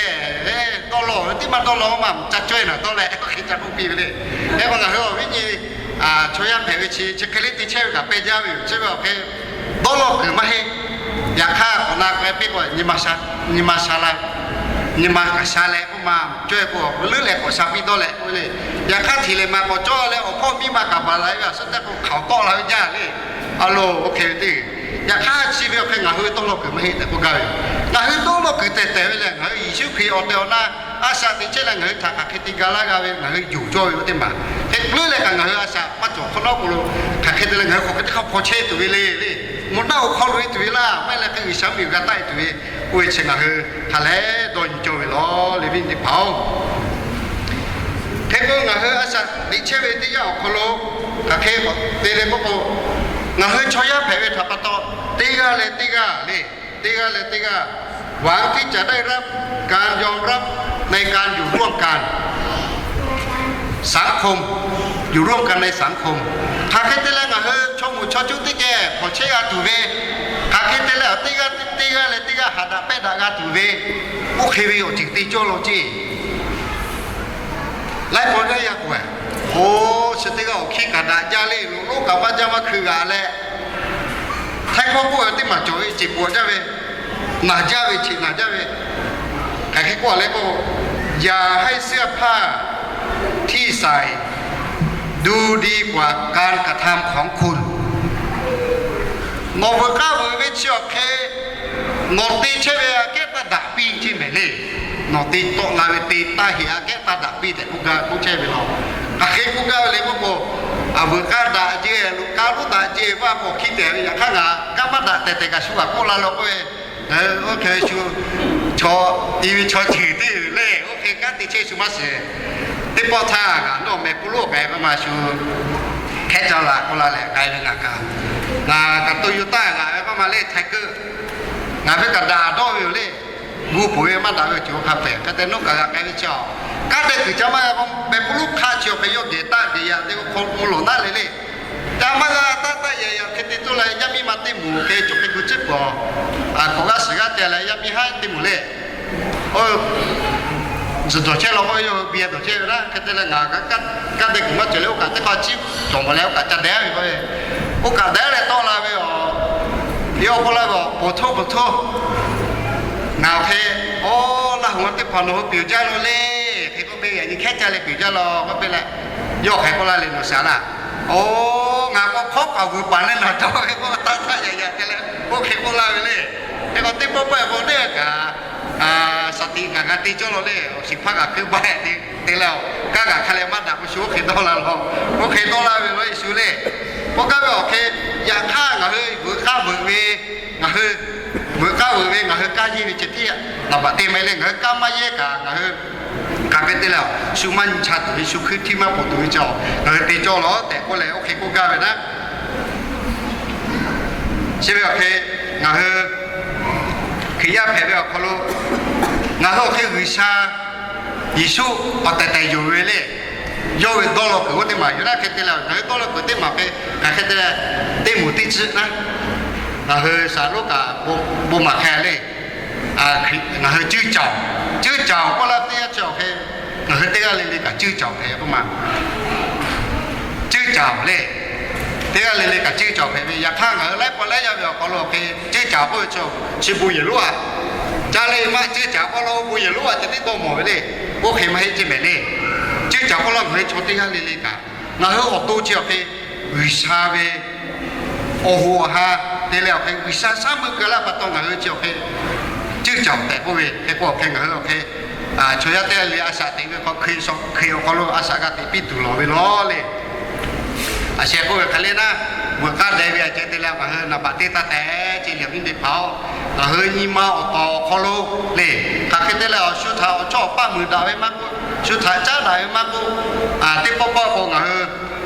dawˇ law ve teˇ maˇ dawˇ law maˇ ca cawehˇ naˬ dawˇ leh oˇ hk'e ca k'oˆ piˇ ve le. Hk'e k'o ngaˬ hui awˬ viˉ nyi chaw yaˇ hpehꞈ ve chi chi hk'e le te chehˇ ve kaꞈ pehˇ jaˇ ve yoˬ. Chi ve awˬ hk'e dawˇ law kuiˬ maˇ heˆ. Yaꞈ hk'aˇ k'awꞈ na k'ai piˇ k'o, nyi ma sha la, nyi ma kaꞈ sha leh k'oˆ ma cawehˇ k'o, leuˉ leh k'awꞈ sha piˇ dawˇ leh k'oˆ ve le. Yaꞈ hk'aˇ hti lehˬ ma k'awꞈ cawˇ leh awˬ hpawˇ miˇ ma kaꞈ baˬ la ve a shu tehꞈ k'o hk'aoˍ tawˆ la ve jaˇ le. A lo, oˇ hk'e ve teˇ, yaꞈ hk'aˇ chi ve awˬ hk'e ngaˬ hui ve dawˇ law kuiˬ maˇ heˆ tehꞈ k'oˆ gaˇ ve yoˬ. Ngaˬ hui dawˇ law kuiˬ tehˬ tehˬ ve lehˬ, ngaˬ hui Yeˍsuˆ Hkriꞈ awˬ tehˬ awˬ na a shaꞈ teꞈ chehˇ leh ngaˬ hui htaꞈ hk'aˬ hk'e te ga laˇ g'a ve ngaˬ hui yonˍ cawˇ ve oˇ teˇ maˬ. Hk'e leuˉ leh kaꞈ ngaˬ hui a shaꞈ maˇ cawˬ hk'awꞈ nawˉ k'o lo, hk'aˬ hk'e te leh ngaˬ hui k'awꞈ hk'e teˇ hk'aˇ hpaw chehˇ tuˬ ve le le. Moˍ naˆ awˬ hk'aw lo e tuˬ ve laˇ, maˇ heˆ leh hk'e G'uiˬsha miˬ g'a taˆ e tuˬ ve, oˇ ve chi ngaˬ hui hk'a leh dawˇ nyi cawˇ ve lawˬ le, viˉ teˇ hpaˍ-oˬ. Hk'e k'o ngaˬ hui a shaꞈ teꞈ chehˇ ve teˇ yanˇ awˬ hk'aw lo hk'aˬ hk'e k'awꞈ te leh k'oˆ k'o, ngaˬ hui chaw yaˇ hpehꞈ ve htaꞈ pa taw, teˇ g'aˇ leh teˇ g'aˇ le, teˇ g'aˇ leh teˇ g'aˇ หวังที่จะได้รับการยอมรับในการอยู่ร่วมกัน สังคม อยู่ร่วมกันในสังคม. Hk'aˬ hk'e te leh ngaˬ hui chaw moˍ chaw cuˇ teˇ geh hpaw chehˇ g'a tuˬ ve, hk'aˬ hk'e te leh teˇ g'aˇ teˇ g'aˇ leh teˇ g'aˇ haꞈ daꞈ pehˇ daꞈ g'a tuˬ ve, oˇ hk'e ve awˬ ceuˬ te cawˇ law ceˇ. Laiˉ paw gaˇ yaˇ k'o, oˇ chi teˇ g'aˇ awˬ hkiˇ kaꞈ daꞈ jaˇ le, loꞈ lonˉ kaꞈ maˇ jaˇ maˇ hkui g'a leh, htaiˇ hkawˇ k'oˆ ve teˇ maˬ cawˬ ve ceˬ pawˍ jaˇ ve, naˬ jaˇ ve ceˬ naˬ jaˇ ve, hk'aˬ hk'e k'oˆ leh k'o, อย่าให้เสื้อผ้าที่ใส่ดูดีกว่าการกระทำของคุณ Nawˬ veuꞈ k'aˇ veuꞈ ve chi awˬ hk'e, nawˬ te chehˇ ve aꞈ kehˉ taˇ daꞈ piˇ ceˇ mehˍ le. Nawˬ te tawˆ la ve te taˇ heꞈ aꞈ kehˉ taˇ daꞈ piˇ tehꞈ k'oˆ gaˇ k'oˆ chehˇ ve law. Hk'aˬ hk'e k'oˆ gaˇ ve le k'oˆ k'o, a veuꞈ k'aˇ daꞈ jeˇ, loꞈ k'aˇ lonˉ daꞈ jeˇ, vaˇ k'awꞈ hkiˇ tehꞈ ve yaꞈ hk'aˇ ngaˬ kanˉ maˇ daꞈ tehˬ tehˬ kaꞈ shu g'a k'oˆ la law k'oˆ ve, oˇ hk'e ve shu, chaw, i ve chaw ceuˬ teˇ le, oˇ hk'e kanˉ te chehˇ shu maˇ shiˍ. Teˇ pawˆ htaˇ ngaˬ nawˬ mehˍ pu lonˉ k'ai ve maˇ shu hkehˉ caˇ la k'oˆ la leh k'ai ve ngaˬ kaꞈ, ngaˬ kaꞈ to yoˬ taˇ ngaˬ ve maˇ ma le Htaiˍ keuˆ, ngaˬ ve kaꞈ daꞈ dawˇ ve yoˬ le. Gu puˬ ve maˇ daꞈ ve awˬ ceuˬ hk'a hpehꞈ hk'e te nawˉ kaꞈ g'a k'ai ve chi a, kanˉ te kuiˬ ca maˇ g'a k'o, mehˍ pu lonˉ hk'aˇ chi awˬ hk'e yawˇ geh taˆ geh yaꞈ te hk'aw mvuh lawˬ naˉ le le. Ca maˇ g'a taˆ taˆ yaꞈ yaꞈ hk'e te toˇ leh yaˇ miˇ ma teˇ moˍ hk'e cawˬ hk'e gu ciˉ pawˍ, k'awꞈ g'aˇ shiˍ g'aˇ te leh yaˇ miˇ haˉ teˇ moˍ le. Oˇ, zuhˬ dawˬ chehˇ law k'o, yawˇ hui biˇ dawˬ chehˇ ve naˉ hk'e te leh ngaˬ kanˉ te kuiˬ maˇ cawˬ leh oˇ kaꞈ teˇ hk'aˇ ciˉ cawˬ mawˬ leh oˇ kaꞈ ca dehꞈ ve k'o, oˇ kaꞈ dehꞈ leh tawˆ la ve a, yawˇ k'oˆ laˇ ve a, ขอโทษ ขอโทษ ngaˬ awˬ hk'e, oˇ, Laˇ huˍ teˇ hpaˍ nawˬ hui piˍ jaˇ lo le, hk'e k'oˆ piˇ ve, yaꞈ nyi hkehˉ caˇ leh piˍ jaˇ law k'oˆ piˇ leh, yawˇ hk'e k'oˆ laˇ le, nawˬ shaˍ laˇ. Oˇ, ngaˬ k'awꞈ hk'awˉ kaꞈ vuiˬ paˍ leh naˬ dawˇ ve k'o, taˇ taˇ yaꞈ yaꞈ te leh oˇ hk'e k'oˆ laˇ ve le. Hk'e k'o teˇ pawˆ pawˆ k'o neˇ kaꞈ, shaˍ tiꞈ kaꞈ g'a te cawˇ law le, awˬ shiˍ hpaˇ kaꞈ keu baˆ te leh, kanˉ kaꞈ hk'a leh maˇ daꞈ k'o shu oˇ hk'e dawˇ la law, oˇ hk'e dawˇ laˇ ve law Yeˍsuˆ le. K'oˆ gaˇ ve awˬ hk'e, yaꞈ hk'aˇ ngaˬ hui veuꞈ k'aˇ veuꞈ ve, ngaˬ hui veuꞈ k'aˇ veuꞈ ve ngaˬ hui kanˉ yeˇ ve ceh tiˉ naˍ baꞈ te ma le, ngaˬ hui kanˉ maˇ yeˇ kaꞈ ngaˬ hui hk'aˬ hk'e te leh, shu maˇ nyi cha tuˬ ve, shu hkuiˇ htiˇ maˇ poˬ tuˬ ve chi a, ngaˬ hui te cawˇ law tehꞈ k'oˆ leh oˇ hk'e k'oˆ gaˇ ve naˉ. Chi ve awˬ hk'e ngaˬ hui Hkriꞈ yaˇ hpehꞈ ve awˬ hk'aw lo ngaˬ hui awˬ hk'e G'uiˬsha Yeˍsuˆ awˬ tehˬ tehˬ yonˍ ve le. Yawˇ ve dawˇ law kuiˬ oˇ teˇ maˬ yoˬ naˉ hk'e te leh, ngaˬ hui dawˇ law kuiˬ teˇ maˬ hk'e hk'aˬ hk'e te leh, teˇ moˍ teˇ ciˆ naˉ, ngaˬ hui shaˍ lonˉ kaꞈ bon maˍ hk'e le. Ngaˬ hui ceuˇ caoˬ, ceuˇ caoˬ k'oˆ laˇ teˇ yanˇ chi awˬ hk'e, ngaˬ hui teˇ g'aˇ le le kaꞈ ceuˇ caoˬ hpehꞈ k'oˆ ma. Ceuˇ caoˬ le. Teˇ g'aˇ le le kaꞈ ceuˇ caoˬ hpehꞈ ve. Yaꞈ hk'aˇ ngaˬ hui laiˉ pawˆ laiˉ yaˇ ve awˬ hk'aw lo awˬ hk'e ceuˇ caoˬ k'oˆ ve chi, chi bon yehˬ lonˉ a, caˇ le maˇ ceuˇ caoˬ k'oˆ lo bon yehˬ lonˉ a ceh tiˉ dawˇ mawˬ ve le. Oˇ hk'e maˇ heˆ ceˇ mehˍ le. Ceuˇ caoˬ k'oˆ lo ngaˬ hui chaw teˇ g'aˇ le le kaꞈ, ngaˬ hui awˬ to chi awˬ hk'e G'uiˬsha ve awˬ hoꞈ awˬ ha te leh awˬ hk'e G'uiˬsha shaˉ meuˇ keu laˇ pa taw ngaˬ hui chi awˬ hk'e ceuˇ caoˬ tehꞈ k'oˆ ve hk'e k'o awˬ hk'e ngaˬ hui awˬ hk'e chaw yaˇ teˇ g'aˇ le le a shaꞈ teꞈ ve hk'aw Hkriꞈ awˬ hk'aw lo a shaꞈ g'a teꞈ piˇ tuˬ lawˬ ve lawˬ le. A sheh k'oˆ ve hk'e le naˉ, veuꞈ k'aˇ dehꞈ ve a ceh te leh ngaˬ hui naˍ baꞈ te taˇ tehꞈ ce liꞈ viˉ teˇ hpaˍ-oˬ, ngaˬ hui nyi ma awˬ tawˍ awˬ hk'aw lo le, hk'aˬ hk'e te leh awˬ shu htaꞈ awˬ chawˇ awˬ paˇ muiˬ daꞈ ve maˇ k'oˆ, shu htaꞈ caˉ daꞈ ve maˇ k'oˆ, teˇ pawˆ pawˆ k'o ngaˬ hui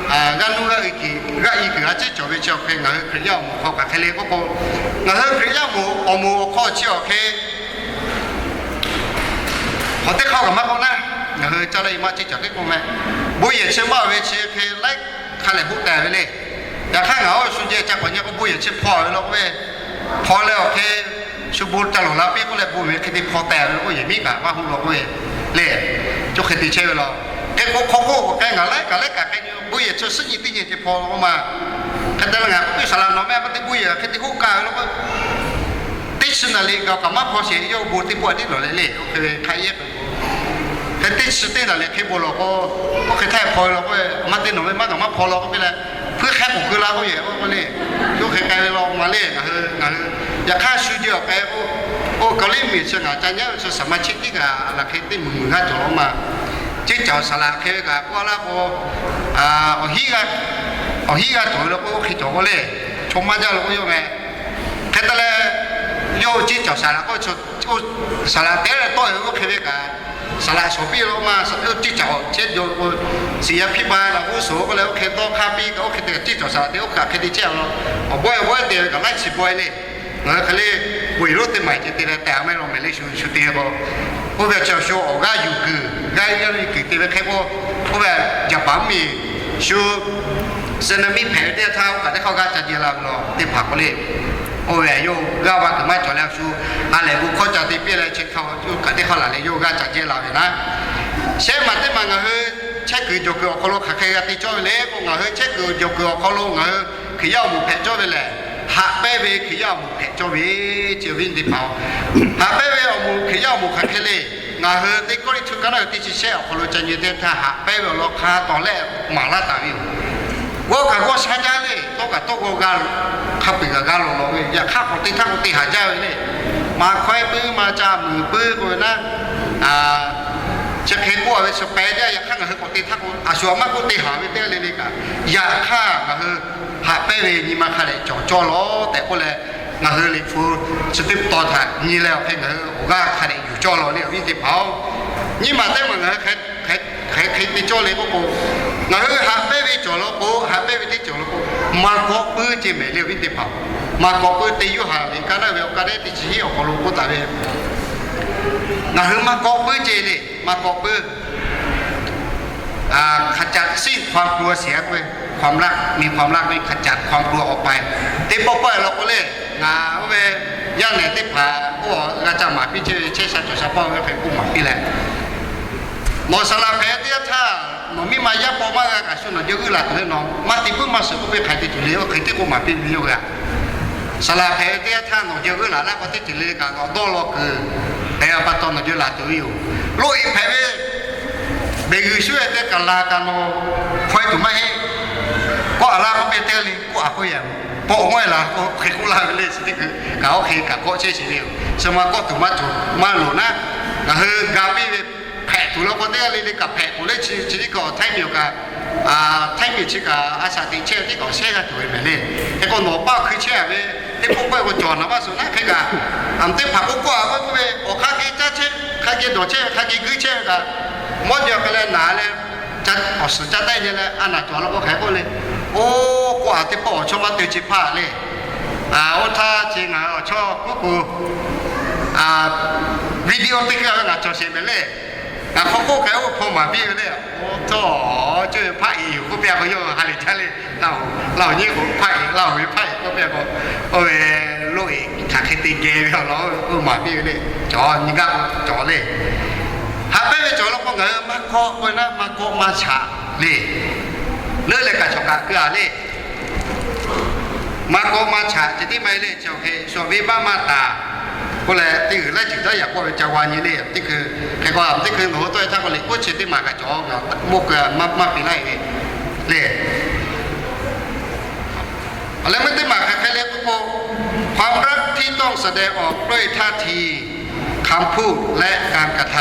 g'aˇ nuˇ g'aˇ i kuiˬ g'aˇ i kuiˬ g'a ciˉ cawˬ ve chi awˬ hk'e ngaˬ hui Hkriꞈ yaˇ awˬ moˍ hk'aw hk'aˬ hk'e le k'oˆ k'o, ngaˬ hui Hkriꞈ yaˇ awˬ moˍ awˬ hk'aw chi awˬ hk'e hk'aw teˇ hk'aˇ kaꞈ maˇ k'oˆ naˉ, ngaˬ hui caˇ laˇ i maˇ ciˉ cawˬ teˇ k'oˆ meh, bon yehˬ chi maˇ ve chi hk'e laiˉ hk'a lehˬ hoˆ teh ve le. Yaꞈ hk'aˇ ngaˬ oˇ shu jehˇ ca k'awꞈ nyi k'o bon yehˬ chi hpaw ve law k'oˆ ve, hpaw leh awˬ hk'e shu bon ca lawˬ la piˇ k'oˆ leh bon ve hk'e te hpaw teh ve k'o, yehˬ miˉ kaꞈ maˇ huˆ law k'oˆ ve le. Cawˇ hk'e te chehˇ ve law. Hk'e k'o hk'aw k'oˆ k'o k'ai ngaˬ laiˉ kaꞈ laiˉ kaꞈ hk'e nyi bon yehˬ chi suhˉ nyi teˇ nyi ce hpaw k'oˆ ma. Hk'e te leh ngaˬ k'oˆ piˇ saˍ laꞈ nawˬ meh k'oˆ teˇ bon yehˬ hk'e te hoˆ kaˇ ve law k'o, teˇ chi naˍ liꞈ gaˬ kaꞈ maˇ hpaw sheˍ, yawˇ bon teˇ pawˆ tiˉ lawˬ leh le. Oˇ hk'e ve hk'a yehˇ k'o, hk'e teˇ chi teˇ naˍ liꞈ hk'e bon lawˬ k'o, oˇ hk'e htaˇ hpaw ve law k'o, maˇ te nawˬ ve maˇ nawˬ maˇ hpaw law k'oˆ piˇ leh, hpuiˇ hk'ehˉ k'oˍ keu la k'oˆ yehˬ k'oˆ k'o le. Yawˇ hk'e k'ai ve law ma le. Ngaˬ hui ngaˬ hui yaꞈ hk'aˇ shu jehˬ awˬ k'ai k'o, oˇ kaˬ liˇ miˬ chi ngaˬ ca nyaˇ ve chi saˍ ma chi tiˉ kaꞈ laˬ hk'e teˇ mvuhˬ mvuhˬ g'aˇ cawˬ law ma. Ceˇ caoˬ saˍ laꞈ hk'e ve kaꞈ k'oˆ laˇ k'o, awˬ hiˉ g'aˇ awˬ hiˉ g'aˇ cawˬ ve law k'o, oˇ hk'e cawˬ k'o le. Chaw maˇ jaˇ law k'o yawˇ meh. Hk'e te leh, yawˇ ceˇ caoˬ saˍ laꞈ k'oˆ, saˍ laꞈ teˉ leh tawˆ ve oˇ hk'e ve kaꞈ, saˍ laꞈ shawˍ piˇ law ma. Oˇ ceˇ caoˬ chehˇ jaw k'o, shiˍ yaˇ hpiˇ ma laꞈ g'uˇ suhˍ k'oˆ leh oˇ hk'e dawˇ hk'aˇ piˇ kaꞈ, oˇ hk'e te ceˇ caoˬ saˍ laꞈ te oˇ hk'e hk'e te chehˇ a law. Awˬ bawehˇ awˬ bawehˇ te ve kaꞈ laiˉ chi bawehˇ le. Ngaˬ hui hk'e le, bon yehˬ lonˉ teˇ maˬ ceh te leh tehꞈ a mehˆ law mehˍ le shu shu te k'o, oˇ ve chi awˬ shu awˬ g'aˇ yuˬ kuiˬ, g'aˇ yuˬ kuiˬ te ve hk'e k'o, oˇ ve Jaˍpaˍ mvuhˇmiˬ shu tsunami hpehꞈ ve teˇ yanˇ htaˇ oˇ kaꞈ teˇ hk'aˇ g'aˇ ca jehˇ la ve law teˇ hpaˍ k'o le. Oˇ ve yawˇ g'aˇ va kuiˬ maˇ cawˬ leh shu ha lehˬ bon hkawˇ ca te piˇ leh chi hk'aˇ oˇ kaꞈ teˇ hk'aˇ laˬ leh yawˇ g'aˇ ca jehˇ la ve naˉ. Shehˆ maˬ teˇ maˬ ngaˬ hui chehˇ kuiˬ jawˬ kuiˬ awˬ hk'aw lo hk'aˬ hk'e g'a te cawˇ ve le k'o, ngaˬ hui chehˇ kuiˬ jawˬ kuiˬ awˬ hk'aw lo ngaˬ hui Hkriꞈ yaˇ awˬ moˍ hpehꞈ cawˇ ve lehˬ, haꞈ pehnˇ ve Hkriꞈ yaˇ awˬ moˍ hpehꞈ cawˇ ve ce ve teˇ hpaˍ-oˬ, haꞈ pehnˇ ve awˬ moˍ Hkriꞈ yaˇ awˬ moˍ hk'aˬ hk'e le. Ngaˬ hui teˇ Kawˇrenˍhtuˆ ka naˉ ve teˇ chi shehˆ awˬ hk'aw lo ca nyi teˇ htaˇ haꞈ pehnˇ ve awˬ lawn hk'a tawˍ lehˆ maˍ laˇ taˍ ve yoˬ. G'awˇ kaꞈ g'awˇ sha jaˇ le, tawˇ kaꞈ tawˇ g'awˇ g'a, hk'a peu-eˬ kaꞈ g'a lawˬ lawˬ ve, yaꞈ hk'aˇ k'awꞈ te htaˇ k'o te haˍ jaˇ ve le. Maˍ hkawehˇ puiˉ ma ca muiˬ puiˉ k'oˆ ve naˉ, chi hk'e k'oˆ a ve chi pehˍ jaˇ. Yaꞈ hk'aˇ ngaˬ hui k'awꞈ te htaˇ k'o, a shu a maˇ k'oˆ te haˍ ve teˇ g'aˇ le le kaꞈ, yaꞈ hk'aˇ ngaˬ hui haꞈ pehnˇ ve nyi ma hk'a dehꞈ cawˬ cawˇ law tehꞈ k'oˆ leh, ngaˬ hui Liꞈ hpu chi teˇ tawn htaꞈ nyi leh awˬ hk'e ngaˬ hui awˬ g'aˇ hk'a dehꞈ yuˬ cawˇ law le awˬ viˉ teˇ hpaˍ-oˬ. Nyiˇ maˬ teˇ maˬ ngaˬ hui hk'aˬ hk'e te cawˇ le k'oˆ k'o, ngaˬ hui haꞈ pehnˇ ve cawˬ law k'o, haꞈ pehnˇ ve teˇ cawˬ law k'o, maˇ kawˆ puiˉ ce mehˍ le awˬ viˉ teˇ hpaˍ-oˬ. Maˇ kawˆ puiˉ te Yoˇhanˬ liꞈ ka naˉ ve awˬ ka dehˉ teˇ chi hiˉ awˬ hk'aw lo k'oˆ taˍ ve, ngaˬ hui maˇ kawˆ puiˉ ce le, maˇ kawˆ puiˉ ขจัดสิ้นความกลัวเสียด้วยความรัก มีความรักนี่ ขจัดความกลัวออกไป teˇ pawˆ pawˆ e law k'o le, ngaˬ oˇ ve yaˇ nehˬ teˇ hpaˍ k'oˆ g'a ca maˍ piˇ chehˇ ve chehˇ sha cawˬ sha paˇ ve hk'e k'oˆ maˍ piˇ leh, nawˬ saˍ laꞈ hpehꞈ teˇ yanˇ htaˇ, nawˬ miˇ ma yaˇ paw maˇ g'a kaꞈ shu nawˬ jehˇ g'uiˇ laˬ tuˬ ve nawˬ maˇ te puiˉ maˇ suhˍ k'oˆ ve hk'aˬ hk'e te tuˬ le, oˇ hk'e teˇ k'oˆ maˍ piˇ ve yoˬ g'a. Saˍ laꞈ hpehꞈ ve teˇ yanˇ htaˇ nawˬ jehˇ g'uiˇ laˬ laˇ k'o teˇ ceuˬ le kaꞈ nawˬ dawˇ law kuiˬ hpehꞈ a pa taw nawˬ jehˇ laˬ tuˬ ve yoˬ. Loˇ e hpehꞈ ve beˬ g'uiˬ shuˉ e teˇ kaˬ laˬ kaꞈ nawˬ hpaw e tuˬ maˇ heˆ. Kawˆ a laˇ k'oˆ piˇ teˇ g'aˇ le kawˆ a k'oˆ yaꞈ, pawˆ maˇ e laˬ k'o hk'e k'oˆ laˇ ve le chi teˇ hkui kaꞈ oˇ hk'e kaꞈ kawˆ chehˇ sheˍ ve yoˬ. Chi ma kawˆ tuˬ maˇ tuˬ maˇ loˍ naˉ, ngaˬ hui ga piˇ ve hpehꞈ tuˬ law k'o teˇ g'aˇ le le kaꞈ hpehꞈ tuˬ le chi chi tiˉ kaꞈ Htaiˇ miˬ kaꞈ, Htaiˇ miˬ chi kaꞈ a shaꞈ teꞈ chehˇ ve teˇ kaꞈ shehˇ g'a tuˬ ve mehˍ le. Hk'e k'o nawˬ paˆ hkui chehˇ a ve teˇ pawˆ pawˆ e k'o cawˬ naˍ baˆ suhˍ naˉ hk'e kaꞈ, a teˇ hpaˍ k'oˆ kawˆ a k'oˆ ve awˬ hk'aˇ hk'e caˇ chehˇ, hk'a geh dawˬ chehˇ ve, hk'a geh guiˇ chehˇ ve kaꞈ, mawˇ jaw k'ai leh naˍ leh, awˬ suhˍ caˇ taˆ e leh a naˍ cawˬ law k'o hk'e k'oˆ le. Oˇ k'oˆ a teˇ pawˆ awˬ chawˇ maˇ te chi hpaˇ le. Oˇ htaˇ chi ngaˬ hui awˬ chawˇ kuˉ k'oˍ video teˇ hkui a ve ngaˬ cawˬ sheˍ mehˍ le. Ngaˬ hk'aw k'oˆ k'ai oˇ hpaw maˍ piˇ ve le. Oˇ htawˇ, cuˇ ve hpaˆ iˍ yoˬ k'oˆ piˇ a k'o yawˇ ha lehˬ jaˇ le. Laˇ-oˬ nyi k'o hpaˆ iˍ, Laˇ-oˬ ve hpaˆ iˍ k'oˆ piˇ a k'o, oˇ ve loˇ e htaꞈ hk'e te geh ve awˬ lawn k'oˆ maˍ piˇ ve le. Cawˬ nyi gaˇ k'o cawˬ le. Haꞈ pehnˇ ve cawˬ law k'o ngaˬ hui maˇ kawˆ k'oˆ ve naˉ maˇ kawˆ maˇ chaꞈ le. Leuˉ leh kaꞈ cawˬ kaꞈ keu a le. Maˇ kawˆ maˇ chaꞈ ceh tiˉ maˇ heˆ le. Chi awˬ hk'e shu awˬ venˇbaˆ maˇ taˍ k'oˆ leh, teˇ g'uiˬ laiˉ ceuˬ taˇ yaꞈ k'oˆ ve ca g'a nyi le. Teˇ hkui hk'e k'o, teˇ hkui ngaˬ hui tawˆ e htaˇ k'o liꞈ k'oˆ chi teˇ maˬ kaꞈ cawˬ, ngaˬ moˇ keu maˇ piˇ laˇ e ve le. Awˬ leh meuˇ teˇ maˬ hk'aˬ hk'e le k'oˆ k'o, ความรักที่ต้องแสดงออกด้วยท่าที คำพูด และการกระท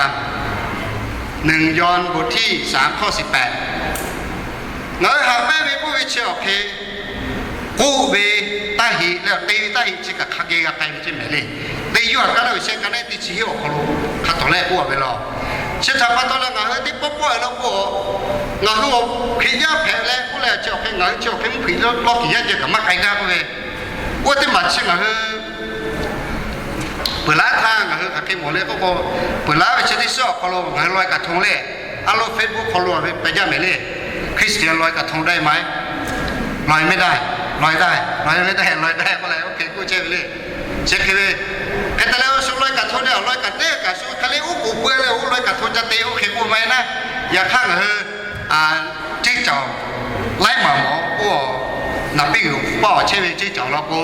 ำ หนึ่งยอห์นบทที่สามข้อสิบแปด Ngaˬ hui haꞈ pehnˇ ve k'oˆ ve chi awˬ hk'e, k'oˆ ve taˇ heˆ leh te ve taˇ heˆ chi kaꞈ hk'a geh g'a k'ai ve ceh mehˍ le. Teˇ Yoˇhanˬ ka naˉ ve shehˆ ka naˉ teˇ chi hiˉ awˬ hk'aw lo hk'a tawˍ leh k'oˆ a ve law. Chi htaꞈ pa taw leh ngaˬ hui teˇ pawˆ pawˆ e law k'o, ngaˬ hui awˬ Hkriꞈ yaˇ hpehꞈ leh k'oˆ leh chi awˬ hk'e ngaˬ hui chi awˬ hk'e mvuhˇ Hkriꞈ lawˇ kiˬ yaˇ ceh kaꞈ maˇ k'ai gaˇ k'oˆ ve, oˇ teˇ maˬ chi ngaˬ hui peuˬ laˉ htaˇ ngaˬ hui hk'aˬ hk'e mawˬ le k'oˆ k'o, peuˬ laˉ ve chi teˇ suhˉ awˬ hk'aw lo ngaˬ hui lawˬ e kaꞈ htoꞈ le. A lo Facebook hk'aw lo ve pehˬ jaˇ mehˍ le. Christian lawˬ e kaꞈ htoꞈ daꞈ maˇ heˆ. Lawˬ e mehˍ daꞈ, lawˬ e daꞈ, lawˬ e mehˍ daꞈ, lawˬ e daꞈ k'oˆ leh oˇ hk'e k'oˆ chehˇ ve le. Chi hk'e ve hk'e Hk'e te leh, awˬ shu ลอยกระทง leh awˬ ลอยกระทง kaꞈ shu hk'e le uˉ k'oˍ pui leh oˇ ลอยกระทง ca te oˇ hk'e k'oˆ maˇ heˆ naˉ. Yaꞈ hk'aˇ ngaˬ hui ceˇ caoˬ laiˉ maˬ mawˬ k'o, naˍ piˇ g'uiˬ paˆ awˬ chehˇ ve ceˇ caoˬ law k'o,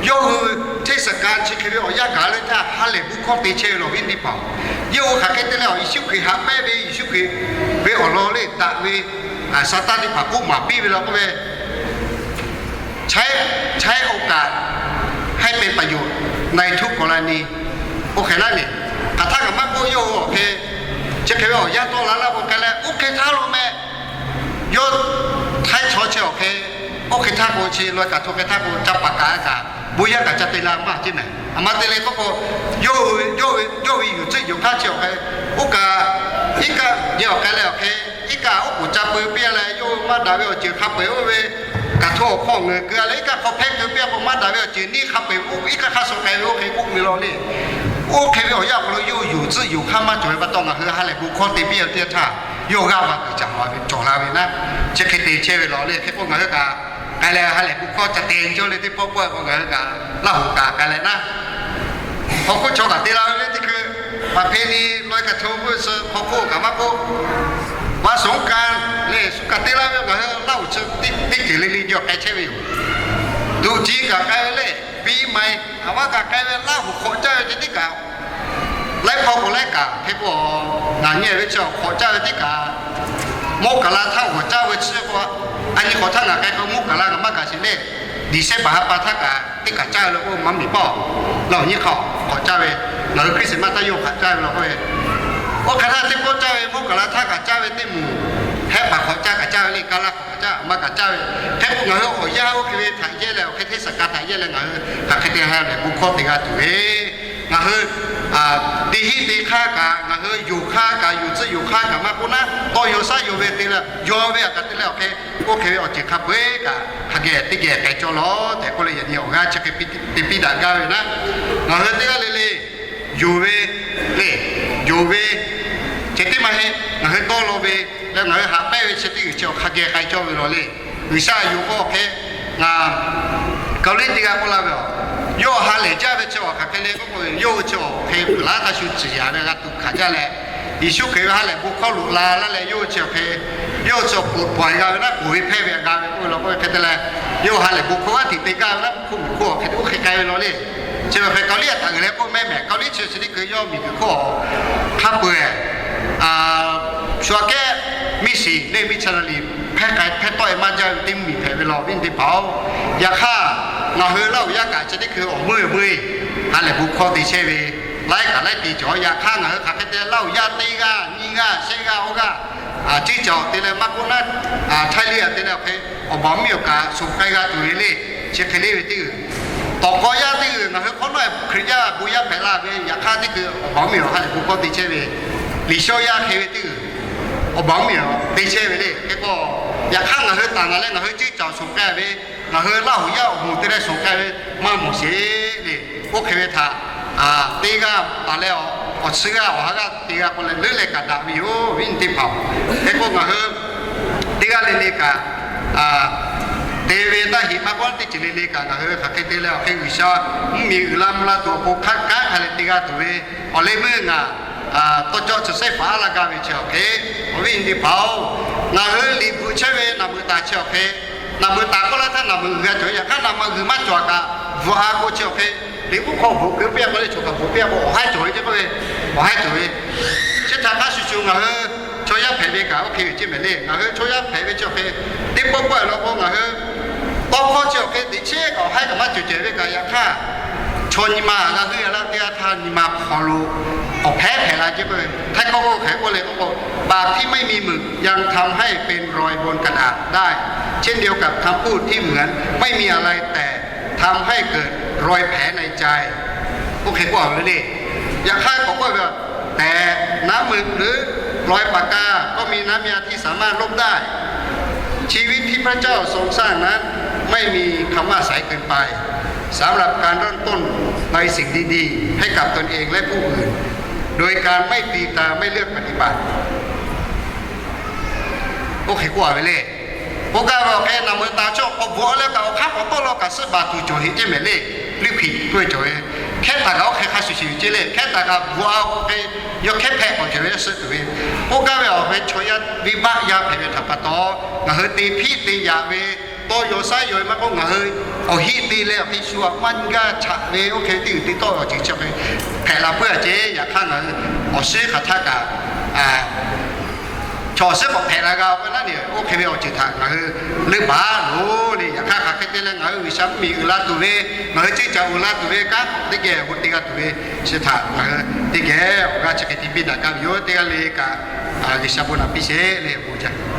yawˇ hui เทศกาล chi hk'e ve awˬ yanˇ gaˬ leh htaˇ ha lehˬ bon hkawˇ te chehˇ ve lawˬ viˉ teˇ hpaˍ-oˬ. Yawˇ hui hk'aˬ hk'e te leh awˬ Yeˍsuˆ Hkriꞈ haꞈ pehnˇ ve Yeˍsuˆ Hkriꞈ ve awˬ lawn leh daꞈ ve Saˍtanˍ teˇ hpaˍ k'oˆ maˍ piˇ ve law k'oˆ ve ใช้ ใช้โอกาสให้เป็นประโยชน์ในทุกกรณี oˇ hk'e naˉ le. Hk'aˬ htaˇ kaꞈ maˇ k'oˆ, yawˇ hui awˬ hk'e chi hk'e ve awˬ yanˇ tawˆ la laˇ k'o k'ai leh, oˇ hk'e htaˇ lo meh yawˇ htaiˇ chaw chi awˬ hk'e, oˇ hk'e htaˇ k'o chi ลอยกระทง hk'e htaˇ k'o ca paˍ kaꞈ kaꞈ bon yaˇ kaꞈ ca te la maˇ ceˇ mehˍ. A ma te leh k'oˆ k'o, yawˇ hui yawˇ ve yawˇ ve yuˬ tcuhˆ yuˬ hk'aˇ chi awˬ hk'e, oˇ kaꞈ iˉ kaˆ nyi awˬ k'ai leh awˬ hk'e, iˉ kaˆ oˉ k'oˍ ca peu piˇ leh yawˇ hui maˇ daꞈ ve awˬ ceuˬ hk'a peu-eˬ oˇ ve กระทง awˬ hk'aw ngeuˍ keu leh iˉ kaˆ hk'aw hpehˇ keu piˇ k'o maˇ daꞈ ve awˬ ceuˬ neˇ hk'a peu-eˬ oˇ iˉ kaˆ hk'aˇ suh k'ai ve oˇ hk'e k'oˆ ve law le. Oˇ hk'e ve awˬ yanˇ awˬ hk'aw lo yawˇ yuˬ tcuhˆ yuˬ hk'aˇ maˇ cawˬ ve pa taw ngaˬ hui ha lehˬ bon hkawˇ te piˇ ve teˇ htaˇ, yawˇ g'aˇ va kuiˬ caˍ la ve cawˬ la ve naˉ. Chi hk'e te chehˇ ve law le. Hk'e k'o ngaˬ hui kaꞈ k'ai leh ha lehˬ bon hkawˇ ca te cawˇ le teˇ pawˆ pawˆ k'o ngaˬ hui kaꞈ Laˇ huˍ kaꞈ k'ai leh naˉ, hk'aw hk'oˆ chaw kaꞈ te la ve le teˇ hkui, ประเพณีลอยกระทง ve suh hk'aw hk'oˆ kaꞈ maˇ k'oˆ, วันสงกรานต์ leh shu kaꞈ te la ve ngaˬ hui Laˇ huˍ chi teˇ ceuˬ le le jaw k'ai chehˇ ve yoˬ. ตรุษจีน kaꞈ k'ai ve le, ปีใหม่ aˬ maˇ kaꞈ k'ai ve Laˇ huˍ hk'awꞈ caˇ ve ceh tiˉ kaꞈ, laiˉ hk'aw k'o laiˉ kaꞈ hk'e k'o, ngaˬ nyi ve chi hk'awꞈ caˇ ve tiˉ kaꞈ, มกรา htaˇ k'awꞈ caˇ ve chi k'o, a nyi hk'awꞈ htaˇ ngaˬ k'ai k'o มกรา kaꞈ maˇ kaꞈ sheˍ le, December ha pa htaˇ kaꞈ teˇ kaꞈ caˇ ve law k'o maˇ miˬ paˇ-oˬ. Laˇ huˍ nyiˇ hk'aw k'awꞈ caˇ ve, ngaˬ hui Christmas htaˇ yawˇ hk'awꞈ caˇ ve law k'o ve, oˇ hk'e htaˇ teˇ pawˆ caˇ ve มกรา htaˇ kaꞈ caˇ ve teˇ moˍ, hehˆ paˍ hk'awꞈ caˇ kaꞈ caˇ ve le, kaˇ laˇ hk'awꞈ caˇ maˇ kaꞈ caˇ ve, hk'e k'o ngaˬ hui awˬ yanˇ oˇ hk'e ve htaꞈ yehˇ leh awˬ hk'e เทศกาล htaꞈ yehˇ leh ngaˬ hui hk'aˬ hk'e te ha lehˬ bon hkawˇ te g'a tuˬ ve ngaˬ hui teˇ hinˉ te hk'aˇ kaꞈ, ngaˬ hui yonˍ hk'aˇ kaꞈ, yonˍ tcuhˆ yonˍ hk'aˇ kaꞈ maˇ k'oˆ naˉ, tawˇ yaw shaˉ yaw ve te leh yaw ve aꞈ kaꞈ te leh awˬ hk'e, oˇ hk'e ve awˬ ceuˬ hk'a peu-eˬ kaꞈ hk'a geh teˇ geh k'ai cawˇ lawˬ tehꞈ k'oˆ leh, yaꞈ nyi awˬ g'aˇ chi hk'e te piˇ daꞈ gaˇ ve naˉ, ngaˬ hui teˇ g'aˇ le le yonˍ ve le, yonˍ ve ceh tiˉ maˇ heˆ, ngaˬ hui dawˇ law ve leh ngaˬ hui haꞈ pehnˇ ve chi teˇ g'uiˬ chi awˬ hk'a geh k'ai cawˇ ve law le. G'uiˬsha yuˬ k'o hk'e, ngaˬ Kaoˍliˆ teˇ g'aˇ k'oˆ laˇ ve, yawˇ ha lehˬ jaˇ ve chi awˬ hk'aˬ hk'e le k'oˆ k'o, yawˇ hui chi awˬ hk'e peuˬ laˉ htaˇ shu tcuhˍ yaꞈ ve g'a tuˬ hkanˍ jaˇ leh, Yeˍsuˆ Hkriꞈ ve ha lehˬ bon hkawˇ loꞈ la laˇ leh yawˇ hui chi awˬ hk'e, yawˇ hui chi awˬ poˬ pawˍ g'a ve naˉ, poˬ ve hpehˇ ve g'a ve k'oˆ ve law k'o ve hk'e te leh, yawˇ hui ha lehˬ bon hkawˇ g'aˇ tiꞈ te gaˇ ve naˉ, hk'oˆ miˬ hk'oˆ awˬ hk'e te oˇ hk'e k'ai ve law le. Chi ve hk'e Kaoˍliˆ htaꞈ g'uiˬ leh k'oˆ mehˉ mehˍ, Kaoˍliˆ chi chi teˇ hkui yawˇ miˬ guiˬ hk'oˆ hk'a peu-eˬ shu aꞈ kehˉ miˇ shiˍ leh miˇ chaˇ na liꞈ hpehˇ k'ai hpehˇ tawˆ-e maˇ jaˇ ve teˇ mvuhˇmiˬ hpehꞈ ve law viˉ teˇ hpaˍ-oˬ. Yaꞈ hk'aˇ, ngaˬ hui Laˇ huˍ yaˇ kaꞈ chi teˇ hkui awˬ meuˇ awˬ meuˇ ha lehˬ bon hkawˇ te chehˇ ve laiˉ kaꞈ laiˉ te cawˬ. Yaꞈ hk'aˇ, ngaˬ hui hk'aˬ hk'e te Laˇ huˍ yaˇ teˇ g'aˇ nyiˇ g'aˇ shehˆ g'aˇ awˇ g'aˇ, ceˇ caoˬ te leh maˇ k'oˆ naˉ, htaiˇ liˇ-a te leh awˬ hk'e, awˬ baˬ awˬ miˇ awˬ kaꞈ shuˍ k'ai g'a tuˬ ve le. Chi hk'e le ve teˇ g'uiˬ, tawˍ k'aw yaˇ teˇ g'uiˬ ngaˬ hui hk'awꞈ nawˉ Hkriꞈ yaˇ bon yaˇ hpehꞈ la ve, yaꞈ hk'aˇ teˇ hkui awˬ baˬ awˬ miˇ awˬ ha lehˬ bon hkawˇ te chehˇ ve, Liꞈ shaw yaˇ hk'e ve teˇ g'uiˬ, awˬ baˬ awˬ miˇ awˬ te chehˇ ve le. Hk'e k'o, yaꞈ hk'aˇ ngaˬ hui taˍ ngaˬ leh ngaˬ hui ceˇ caoˬ shuˍ k'ai ve, ngaˬ hui Laˇ huˍ yaˇ awˬ moˍ te leh shuˍ k'ai ve maˇ mawˬ sheˍ le. Oˇ hk'e ve htaꞈ teˇ g'aˇ taˍ leh, awˬ chi g'aˇ awˬ ha g'aˇ te g'a k'o leh leuˉ leh kaꞈ daꞈ ve yoˬ viˉ nyi teˇ hpaˍ-oˬ. Hk'e k'o, ngaˬ hui teˇ g'aˇ le le kaꞈ te ve taˇ heꞈ maˇ k'oˆ, teˇ ceuˬ le le kaꞈ ngaˬ hui hk'aˬ hk'e te leh awˬ hk'e G'uiˬsha mvuhˇmiˬ uiˍ la mvuh la tuˬ awˬ pon hkanˉ hkanˉ hk'a leh te g'a tuˬ ve, awˬ leh meuˇ ngaˬ tawˇ cawˇ chi sehˉ faˍ aˉ laˇ gaˇ ve chi awˬ hk'e, awˬ viˉ nyi teˇ hpaˍ-oˬ, ngaˬ hui liꞈ bvuhꞈ chehˇ ve naˬ meuꞈ taˍ chi awˬ hk'e, naˬ meuꞈ taˍ k'oˆ laˇ htaˇ naˬ meuꞈ g'a cawˬ ve, yaꞈ hk'aˇ naˬ meuꞈ g'uiˬ maˇ cawˬ kaꞈ bvuhꞈ-a k'o chi awˬ hk'e, liꞈ k'oˆ hk'aw bvuhꞈ keu piˇ-a k'o le, chaw kaꞈ bvuhꞈ piˇ-a k'o awˬ haiˉ cawˬ ve ceˇ k'oˆ ve, awˬ haiˉ cawˬ ve. Chi htaꞈ hk'a shuˍ shuˍ ngaˬ hui chaw yaˇ hpehꞈ ve kaꞈ oˇ hk'e ve ceˇ mehˍ le. Ngaˬ hui chaw yaˇ hpehꞈ ve chi awˬ hk'e, teˇ pawˆ pawˆ-e law k'o ngaˬ hui tawˇ hkawˇ chi awˬ hk'e teꞈ chehˇ kaꞈ awˬ haiˉ kaꞈ maˇ cawˬ cehˬ ve kaꞈ, yaꞈ hk'aˇ chaw nyi ma g'a huiˉ-a laˇ teˇ g'aˇ htaˇ nyi ma hk'aw lo awˬ hpehˉ hpehꞈ la ceˇ k'oˆ ve, htaiˇ hkawˇ k'oˆ hk'e k'oˆ le k'oˆ k'o, ปากที่ไม่มีหมึกยังทำให้เป็นรอยบนกระดาษได้ เช่นเดียวกับคำพูดที่เหมือนไม่มีอะไรแต่ทำให้เกิดรอยแผลในใจ oˇ hk'e k'oˆ ve le. Yaꞈ hk'aˇ k'awꞈ k'oˆ ve, แต่น้ำหมึกหรือรอยปากกาก็มีน้ำยาที่สามารถลบได้ ชีวิตที่พระเจ้าทรงสร้างนั้นไม่มีคำว่าสายเกินไป สำหรับการเริ่มต้นในสิ่งดีๆ ให้กับตนเองและผู้อื่น โดยการไม่ตีตราไม่เลือกปฏิบัติ Oˇ hk'e k'oˆ-a ve le. K'oˆ gaˇ ve awˬ hk'e naˬ meuꞈ taˍ chaw k'awꞈ bvuhꞈ leh kaꞈ awˬ hk'aˇ k'awꞈ tawˆ la kaꞈ suhˉ baˬ tuˬ cawˬ heꞈ ceˇ mehˍ le. Liˇ hpiꞈ k'oˆ ve cawˬ ve, Hkehˉ taˍ kaꞈ oˇ hk'e hk'a shuˍ shuˍ yoˬ ceˇ le. Hkehˉ taˍ kaꞈ bvuhꞈ-a oˇ hk'e, yawˇ hkehˉ hpehꞈ k'awꞈ ceuˬ ve suh tuˬ ve, k'oˆ gaˇ ve awˬ hk'e chaw yaˇ venˇbaˆ yaˇ hpehꞈ ve htaꞈ pa taw, ngaˬ hui te hpiˆ te yaꞈ ve, tawˇ yaw shaˉ yaw ve maˇ k'oˆ, ngaˬ hui awˬ heˆ te leh awˬ hk'e shu aꞈ maˇ gaˇ chaꞈ ve oˇ hk'e teˇ g'uiˬ te tawˆ ve awˬ ceuˬ chi hk'e hpehꞈ la puiˉ-a ceˇ. Yaꞈ hk'aˇ ngaˬ hui awˬ suhˉ hk'aˬ htaˇ kaꞈ chaw awˬ suhˉ k'awꞈ hpehꞈ la g'a-o k'o naˉ ne, oˇ hk'e ve awˬ ceuˬ htaꞈ ngaˬ hui leuˆ baˬ loˬ le. Yaꞈ hk'aˇ hk'aˬ hk'e te leh ngaˬ hui G'uiˬsha mvuhˇmiˬ uiˍ la tuˬ ve, ngaˬ hui ceuˇ caˬ uiˍ la tuˬ ve kanˉ teˇ geh k'o te g'a tuˬ ve, chi htaꞈ ngaˬ hui teˇ geh awˬ g'aˇ chi hk'e te piˇ daꞈ gaˇ ve yoˬ. Teˇ g'aˇ le kaꞈ G'uiˬsha bon naꞈ piˇ sheˍ le, bon jaˇ.